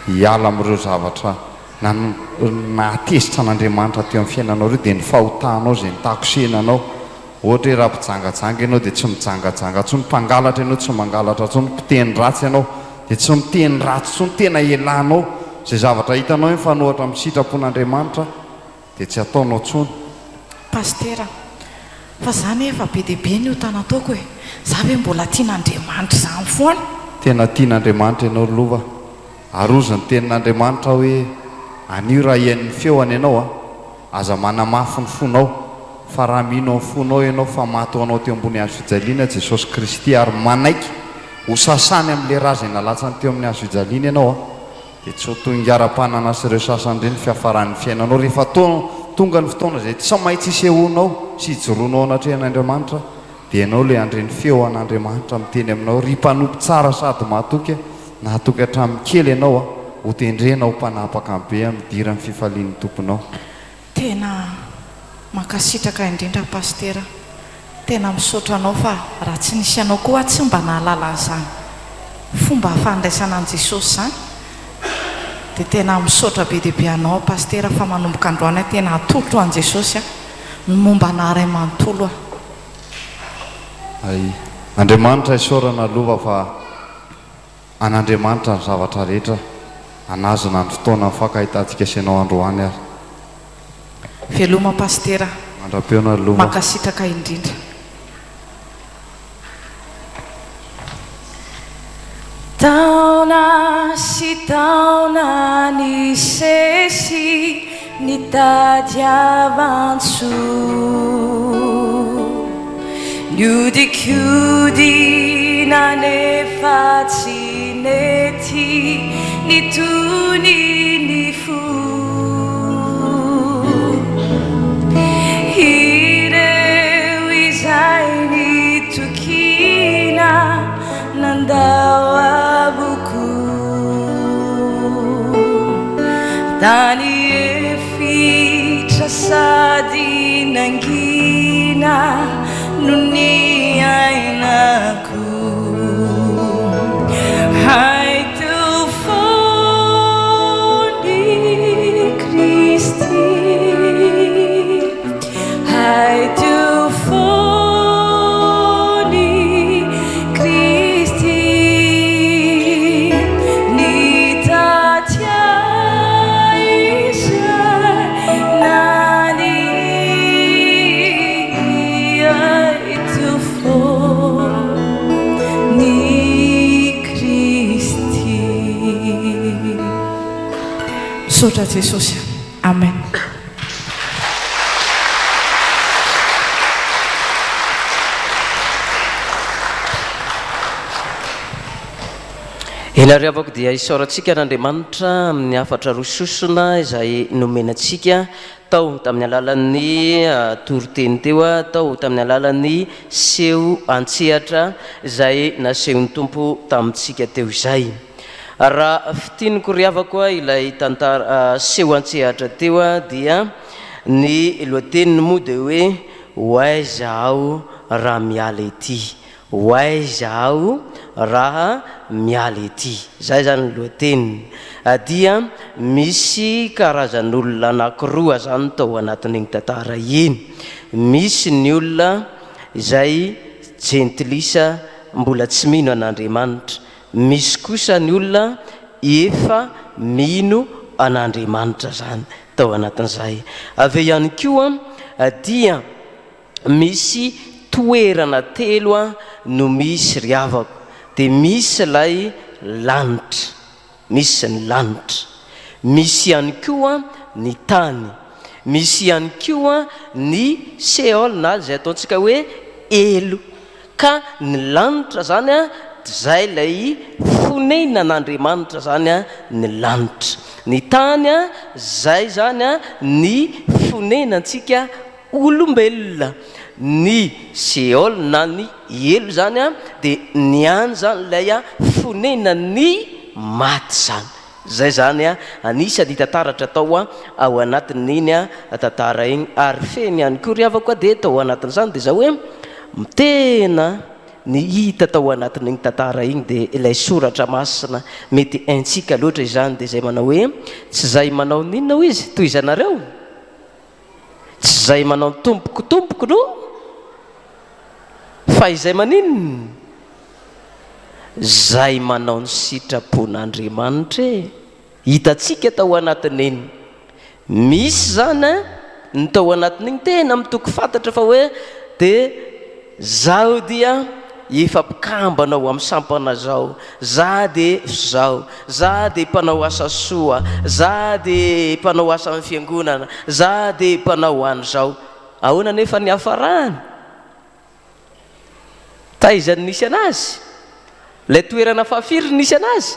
Speaker 5: hiala amin'ireo zavatra nahatezitra an'Andriamanitra teo amin'ny fiainanao ireo dia ny fahotanao izay nitakosehina anao. Ohatra hoe raha mpijangajanga ianao dia tsy mijangajanga intsony, mpangalatra ianao tsy mangalatra intsony, mpiteny ratsy ianao dia tsy miteny ratsy intsony, tena elanao izay zavatra hitanao hoe mifanohitra amin'ny sitrapon'Andriamanitra dia tsy ataonao intsony.
Speaker 4: Pasitera, fa za anie efa be dia be ny ota nataoko e, za ve mbola tian'Andriamanitra izany foana?
Speaker 5: Tena tian'Andriamanitra ianao ry Lova Ary hozy ny tenin'Andriamanitra hoe, Anio raha hihaino ny feony ianao, aza manamafy ny fonao, fa raha mino amin'ny fonao ianao fa maty ho anao teo ambony hazo fijaliana Jesosy Kristy ary manaiky ho sasany amin'ilay ra izay nalatsany teo amin'ny hazo fijaliana ianao, dia tsy ho toy ny ara-panana sy ireo sasany ireny ny fiafaran'ny fiainanao rehefa tonga ny fotoana izay tsy maintsy hisehoanao sy hijoroanao anatrehan'Andriamanitra. Dia ianao ilay handre ny feo an'Andriamanitra miteny aminao, Ry mpanompo tsara sady mahatoky, nahatoky hatramin'ny kely ianao a, hotendrena ho mpanapaka ny be amin'ny hidiran'ny fifalian'ny Tomponao.
Speaker 4: Tena mankasitraka indrindra Pasitera, tena misaotra anao fa raha tsy nisy anao koa aho tsy mba nahalala an'izany fomba fandraisana an'i Jesosy izany, dia tena misaotra be dia be anao aho Pasitera fa manomboka androany aho tena atolotro an'i Jesosy aho. ny momba anà ray manontolo aho.
Speaker 5: Hay. Andriamanitra isaorana lova fa an'Andriamanitra ny zavatra rehetra, anazona ny fotoana nifankahitantsika sy ianao androany ary.
Speaker 4: Veloma Pasitera.
Speaker 5: Mandra-pihaona ry lova.
Speaker 4: Mankasitraka indrindra. Taona sy taona nisesy nitadiavan-tsoa, Niodikodina nefa tsy nety nitony ny fo. Ireo izay nitokiana nandao avokoa. Tany efitra sady nangina no niainana. Misaotra Jesosy. Amen.
Speaker 1: Eny ary havako dia isaorantsika an'Andriamanitra amin'ny hafatra rososona izay nomena antsika tao tamin'ny alalan'ny toriteny teo, tao tamin'ny alalan'ny seho an-tsehatra izay nasehon'ny Tompo tamintsika teo izay. Raha fintiniko ry havako ilay tantara seho an-tsehatra teo dia ny lohateniny moa dia hoe Ho aiza aho raha miala ety? Ho aiza aho raha miala ety? Izay izany ny lohateniny. Dia misy karazan'olona anankiroa izany tao anatin'iny tantara iny. Misy ny olona izay jentilisa mbola tsy mino an'Andriamanitra. Misy kosa ny olona efa mino an'Andriamanitra izany tao anatin'izay. Avy eo ihany koa dia Misy toerana telo no misy ry havako, dia misy ilay lanitra, misy ny lanitra, misy ihany koa ny tany, misy ihany koa ny Sheol na izay ataontsika hoe helo. Ka ny lanitra izany izay ilay fonenan'Andriamanitra izany ny lanitra. Ny tany izay izany ny fonenantsika olombelona. Ny Sheol na ny helo izany dia ny any izany ilay fonenan'ny maty izany. Izay izany anisan'ny hita taratra tao ao anatin'iny tantara iny. Ary fehiny ihany koa ry havako dia tao anatin'izany dia izao hoe tena ny hita tao anatin'iny tantara iny dia ilay soratra masina mety haintsika loatra izany dia izay manao hoe tsy izay manao n'inona hoy izy tohizanareo Tsy izay manao tompoko tompoko no fa izay maninona? Izay manao ny sitrapon'Andriamanitra e! Hitantsika tao anatin'iny. Misy izany an, ny tao anatin'iny tena mitoky fantatra fa hoe dia Zaho dia efa mpikambana ao amin'ny sampana zao, za dia zao, za dia mpanao asa soa, za dia mpanao asan'ny fiangonana, za dia mpanao an'izao. Ahoana anefa ny niafarany? Taiza no nisy an'azy? Ilay toerana fahafiry no nisy an'azy?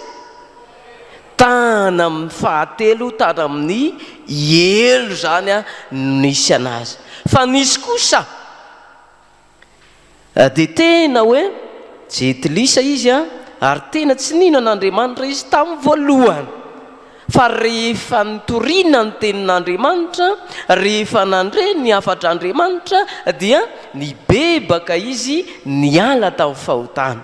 Speaker 1: Tany amin'ny fahatelo, tany amin'ny helo izany no nisy an'azy. Fa nisy kosa Dia tena hoe jentilisa izy ary tena tsy nino an'Andriamanitra izy tamin'ny voalohany. Fa rehefa nitoriana ny tenin'Andriamanitra, rehefa nandre ny hafatr'Andriamanitra dia nibebaka izy niala tamin'ny fahotana.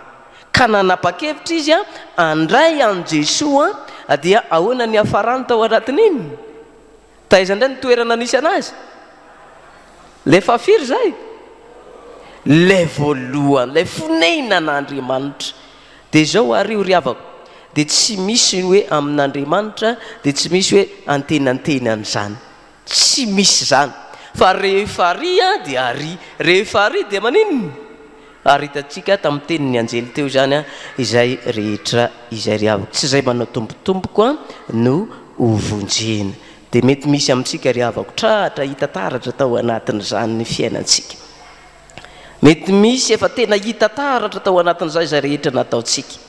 Speaker 1: Ka nanapa-kevitra izy handray an'i Jesoa dia ahoana ny niafarany tao anatin'iny? Taiza indray ny toerana nisy anazy? Ilay fahafiry izay? Ilay voalohany, ilay fonenan'Andriamanitra. Dia izao ary io ry havako, dia tsy misy ny hoe amin'Andriamanitra, dia tsy misy hoe antenantenan'izany. Tsy misy izany. Fa rehefa ary dia ary, rehefa ary dia maninona? Ary hitantsika tamin'ny tenin'ny anjely teo izany izay rehetra izay ry havako. Tsy izay manao Tompo Tompoko no ho vonjena. Dia mety misy amintsika ry havako tratra hita taratra tao anatin'izany ny fiainantsika. Mety misy efa tena hita taratra tao anatin'izay izay rehetra nataontsika.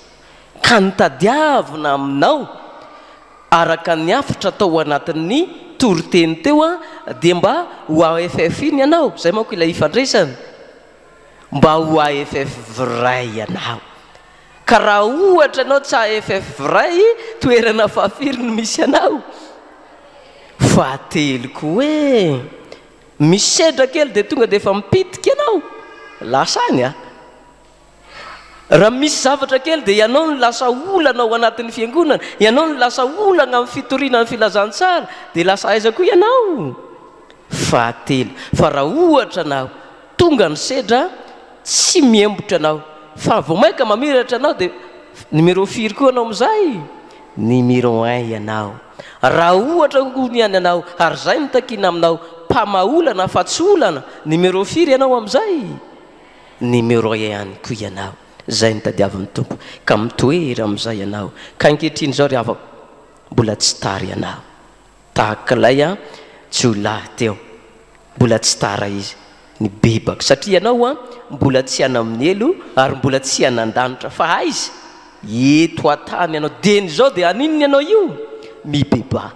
Speaker 1: Ka ny tadiavina aminao araka ny hafatra tao anatin'ny toriteny teo dia mba ho AFF iny ianao, izay manko ilay ifandraisana. Mba ho AFF vrai ianao. Ka raha ohatra ianao tsy AFF vrai, toerana fahafiry no misy anao? Fahatelo koa e! Misedra kely dia tonga dia efa mipitika ianao. Lasa any an! Raha misy zavatra kely dia ianao no lasa olana ao anatin'ny fiangonana, ianao no lasa olana amin'ny fitoriana ny filazantsara, dia lasa aiza koa ianao? Fahatelo, fa raha ohatra anao tonga ny sedra tsy miembotra anao fa vao mainka mamiratra anao dia numéro firy koa anao amin'izay? Numéro un ianao. Raha ohatra koa ny anao ary izay no takiana aminao mpamaha olana fa tsy olana, numéro firy ianao amin'izay? Numéro un ihany koa ianao. Izay no tadiavin'ny Tompo. Ka mitoera amin'izay ianao. Ka ankehitriny izao ry havako, mbola tsy tara ianao. Tahaka ilay jiolahy teo. Mbola tsy tara izy nibebaka. Satria ianao an, mbola tsy any amin'ny helo ary mbola tsy any an-danitra. Fa aiza? Eto an-tany ianao. Dieny izao dia haninona ianao io? Mibebaha.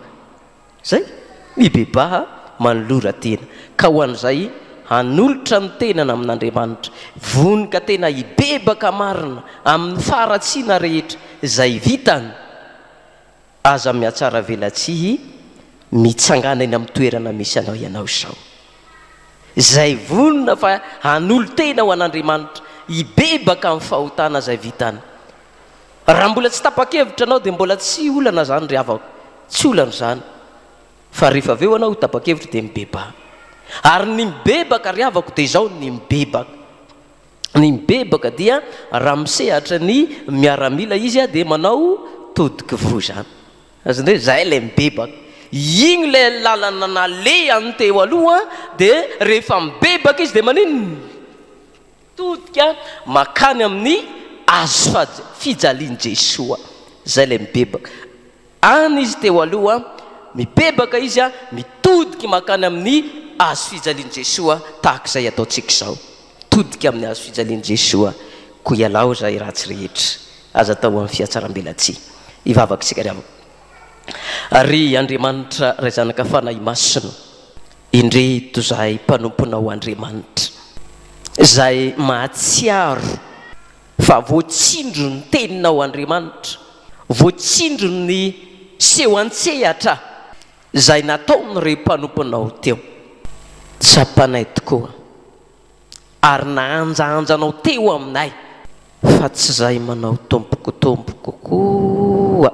Speaker 1: Izay? Mibebaha, manolora tena. Ka ho an'izay hanolotra ny tenany amin'Andriamanitra, vonoka tena hibebaka marina amin'ny faharatsiana rehetra izay vitany, Aza mihatsaravelatsihy, mitsangàna eny amin'ny toerana misy anao ianao izao. Izay vonona fa hanolo-tena ho an'Andriamanitra, hibebaka amin'ny fahotana izay vitany. Raha mbola tsy tapa-kevitra ianao dia mbola tsy olana izany ry havako, tsy olana izany. Fa rehefa avy eo ianao ho tapa-kevitra dia mibebaha. Ary ny mibebaka ry havako dia izao ny mibebaka. Ny mibebaka dia raha misehatra ny miaramila izy dia manao todikivoa izany. Azonareo? Izay ilay mibebaka. Iny ilay lalana nalehany teo aloha dia rehefa mibebaka izy dia maninona? Mitodika makany amin'ny hazo fijalian'i Jesoa. Izay ilay mibebaka. Any izy teo aloha, mibebaka izy, mitodiky mankany amin'ny hazo fijalian'i Jesoa tahaka izay ataontsika izao. Mitodika amin'ny hazo fijalian'i Jesoa. Koa ialao izay ratsy rehetra. Aza atao amin'ny fihatsarambelatsihy. Hivavaka isika ry havana. Ry Andriamanitra Ray Zanaka Fanahy Masina, indreto izahay mpanomponao Andriamanitra, izay mahatsiaro Fa voatsindro ny teninao Andriamanitra, voatsindro ny seho an-tsehatra izay nataon'ireo mpanomponao teo. Tsapanay tokoa ary nahanjahanjanao teo aminay fa tsy izay manao tompoko tompoko koa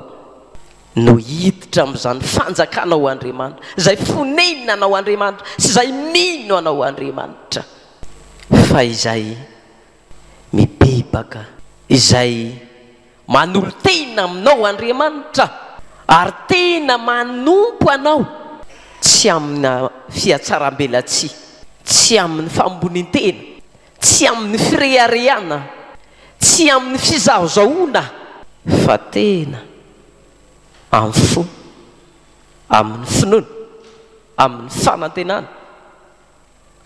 Speaker 1: no hiditra amin'izany fanjakanao Andriamanitra, izay fonenanao Andriamanitra sy izay mino anao Andriamanitra, fa izay mibebaka izay manolo-tena aminao Andriamanitra ary tena manompo Anao tsy amina fihatsarambelatsihy, tsy amin'ny fambonian-tena, tsy amin'ny fireharehana, tsy amin'ny fizahozahoana fa tena amin'ny fo, amin'ny finoana, amin'ny fanantenana.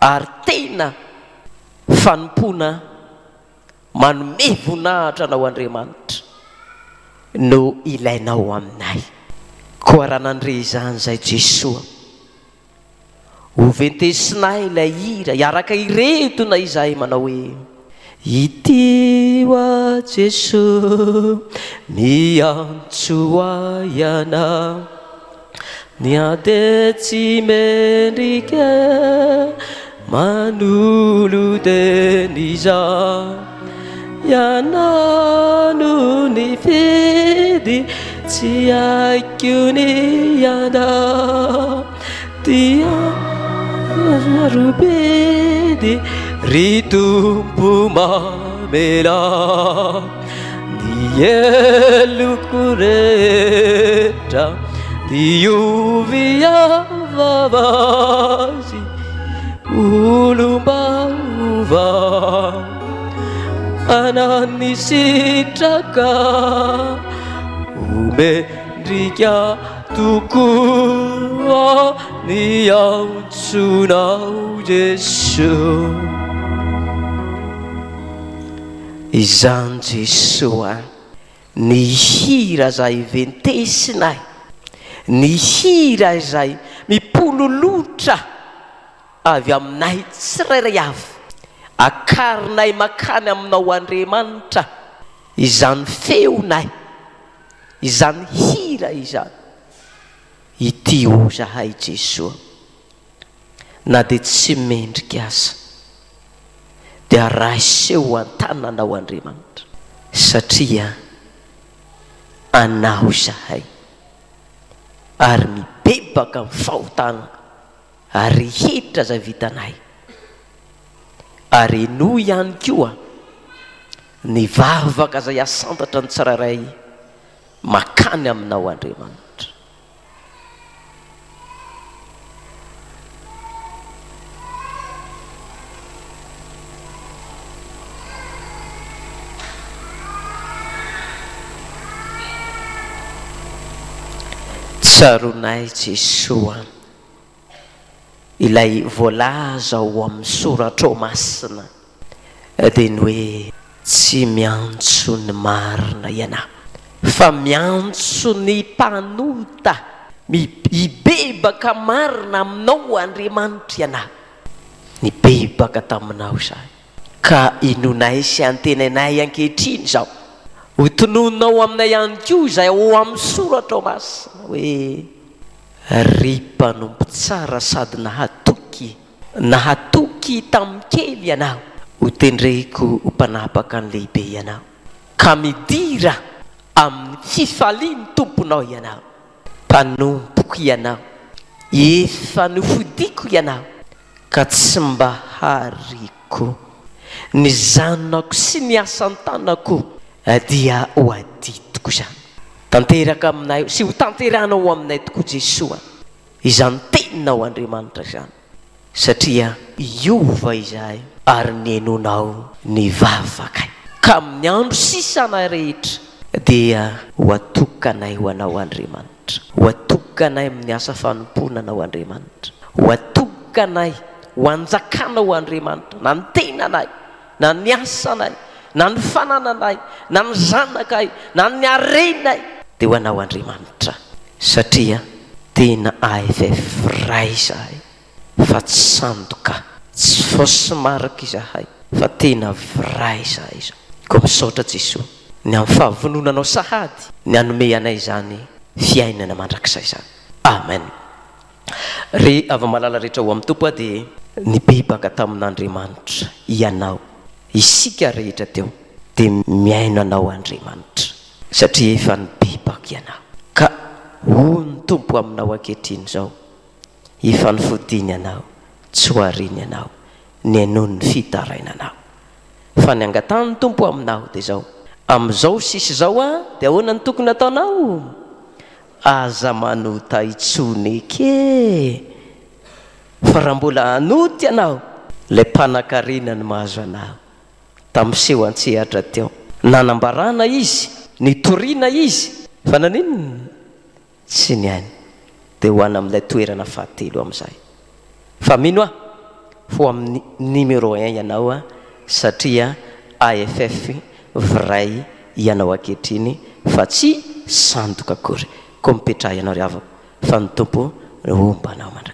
Speaker 1: ary tena fanompoana manome voninahitra Anao Andriamanitra no ilainao aminay. Koa raha nandre izany izay Jesoa, ho ventesinay ilay hira hiaraka hiredona izahay manao hoe, Ity hoa Jesoa miantso ahy ianao. Ny ady tsy mendrika manolo-tena izaho. Ianao no nifidy, tsy haiko ny handà. Tia sarobidy, ry Tompo mamelà. Ny heloko rehetra diovy avavazy olom-baovao anan'ny sitraka omendrika tokoa ny antsonao Jesoa. Izany Jesoa ny hira izay ventesinay, ny hira izay mipololotra avy aminay tsirairay avy, akarinay makany aminao Andriamanitra izany feonay, izany hira izany, ity o zahay Jesoa. na dia tsy mendrika aza dia raiso eo an-tananao Andriamanitra satria Anao izahay ary mibebaka amin'ny fahotana rehetra izay vitanay ary henoy ihany koa ny vavaka izay asantatra ny tsirairay makany aminao Andriamanitra. Tsaroanay Jesoa ilay voalaza ao amin'ny soratrao masina dia ny hoe tsy miantso ny marina ianao fa miantso ny mpanota hibebaka marina aminao Andriamanitra ianao. Nibebaka taminao izahay ka inoanay sy antenainay ankehitriny izao ho tononinao aminay ihany koa izay ao amin'ny soratrao masina hoe Ry mpanompo tsara sady nahatoky, nahatoky tamin'ny kely ianao, hotendreko ho mpanapaka ny lehibe ianao, ka midira amin'ny fifalian'ny Tomponao ianao. Mpanompoko ianao, efa nofidiko ianao, ka tsy mba hariko. Ny zanako sy ny asan-tanako dia ho adidiko izany. Tanteraka aminay sy ho tanterahanao ao aminay tokoa Jesoa izany teninao Andriamanitra izany satria hiova izahay ary nihainoanao ny vavakay ka amin'ny andro sisanay rehetra dia ho atokanay ho Anao Andriamanitra, ho atokanay amin'ny asa fanompoana Anao Andriamanitra, ho atokanay ho anjakanao Andriamanitra na ny tenanay na ny asanay, na ny fanananay, na ny zanakay, na ny harenay, dia ho Anao Andriamanitra, satria tena AFF Ray izahay, fa tsy sandoka, tsy fausse marque izahay, fa tena vrai izahay izao. Koa misaotra Jesoa, ny amin'ny fahavononanao sahady ny hanome anay izany fiainana mandrakizay izany. Amen. Ry hava-malala rehetra ao amin'ny Tompo dia nibebaka tamin'Andriamanitra ianao, isika rehetra teo dia mihaino anao Andriamanitra satria efa nibebaka ianao. Ka hoy ny Tompo aminao ankehitriny izao, efa nifodiany anao, tsy ho ariany ianao, nihainoany ny fitarainanao. Fa ny angatahan'ny Tompo aminao dia izao, amin'izao sisa izao dia ahoana no tokony hataonao? Aza manota intsony eky e! Fa raha mbola hanota ianao, ilay mpanankarena no mahazo anao. Tamin'ny seho an-tsehatra teo. Nanambarana izy, nitoriana izy, fa naninona? Tsy nihaino. Dia ho any amin'ilay toerana fahatelo amin'izay. Fa mino aho fa ho amin'ny numéro un ianao satria AFF vrai ianao ankehitriny fa tsy sandoka akory. Koa mipetraha ianao ry havako fa ny Tompo no homba anao mandrakariva.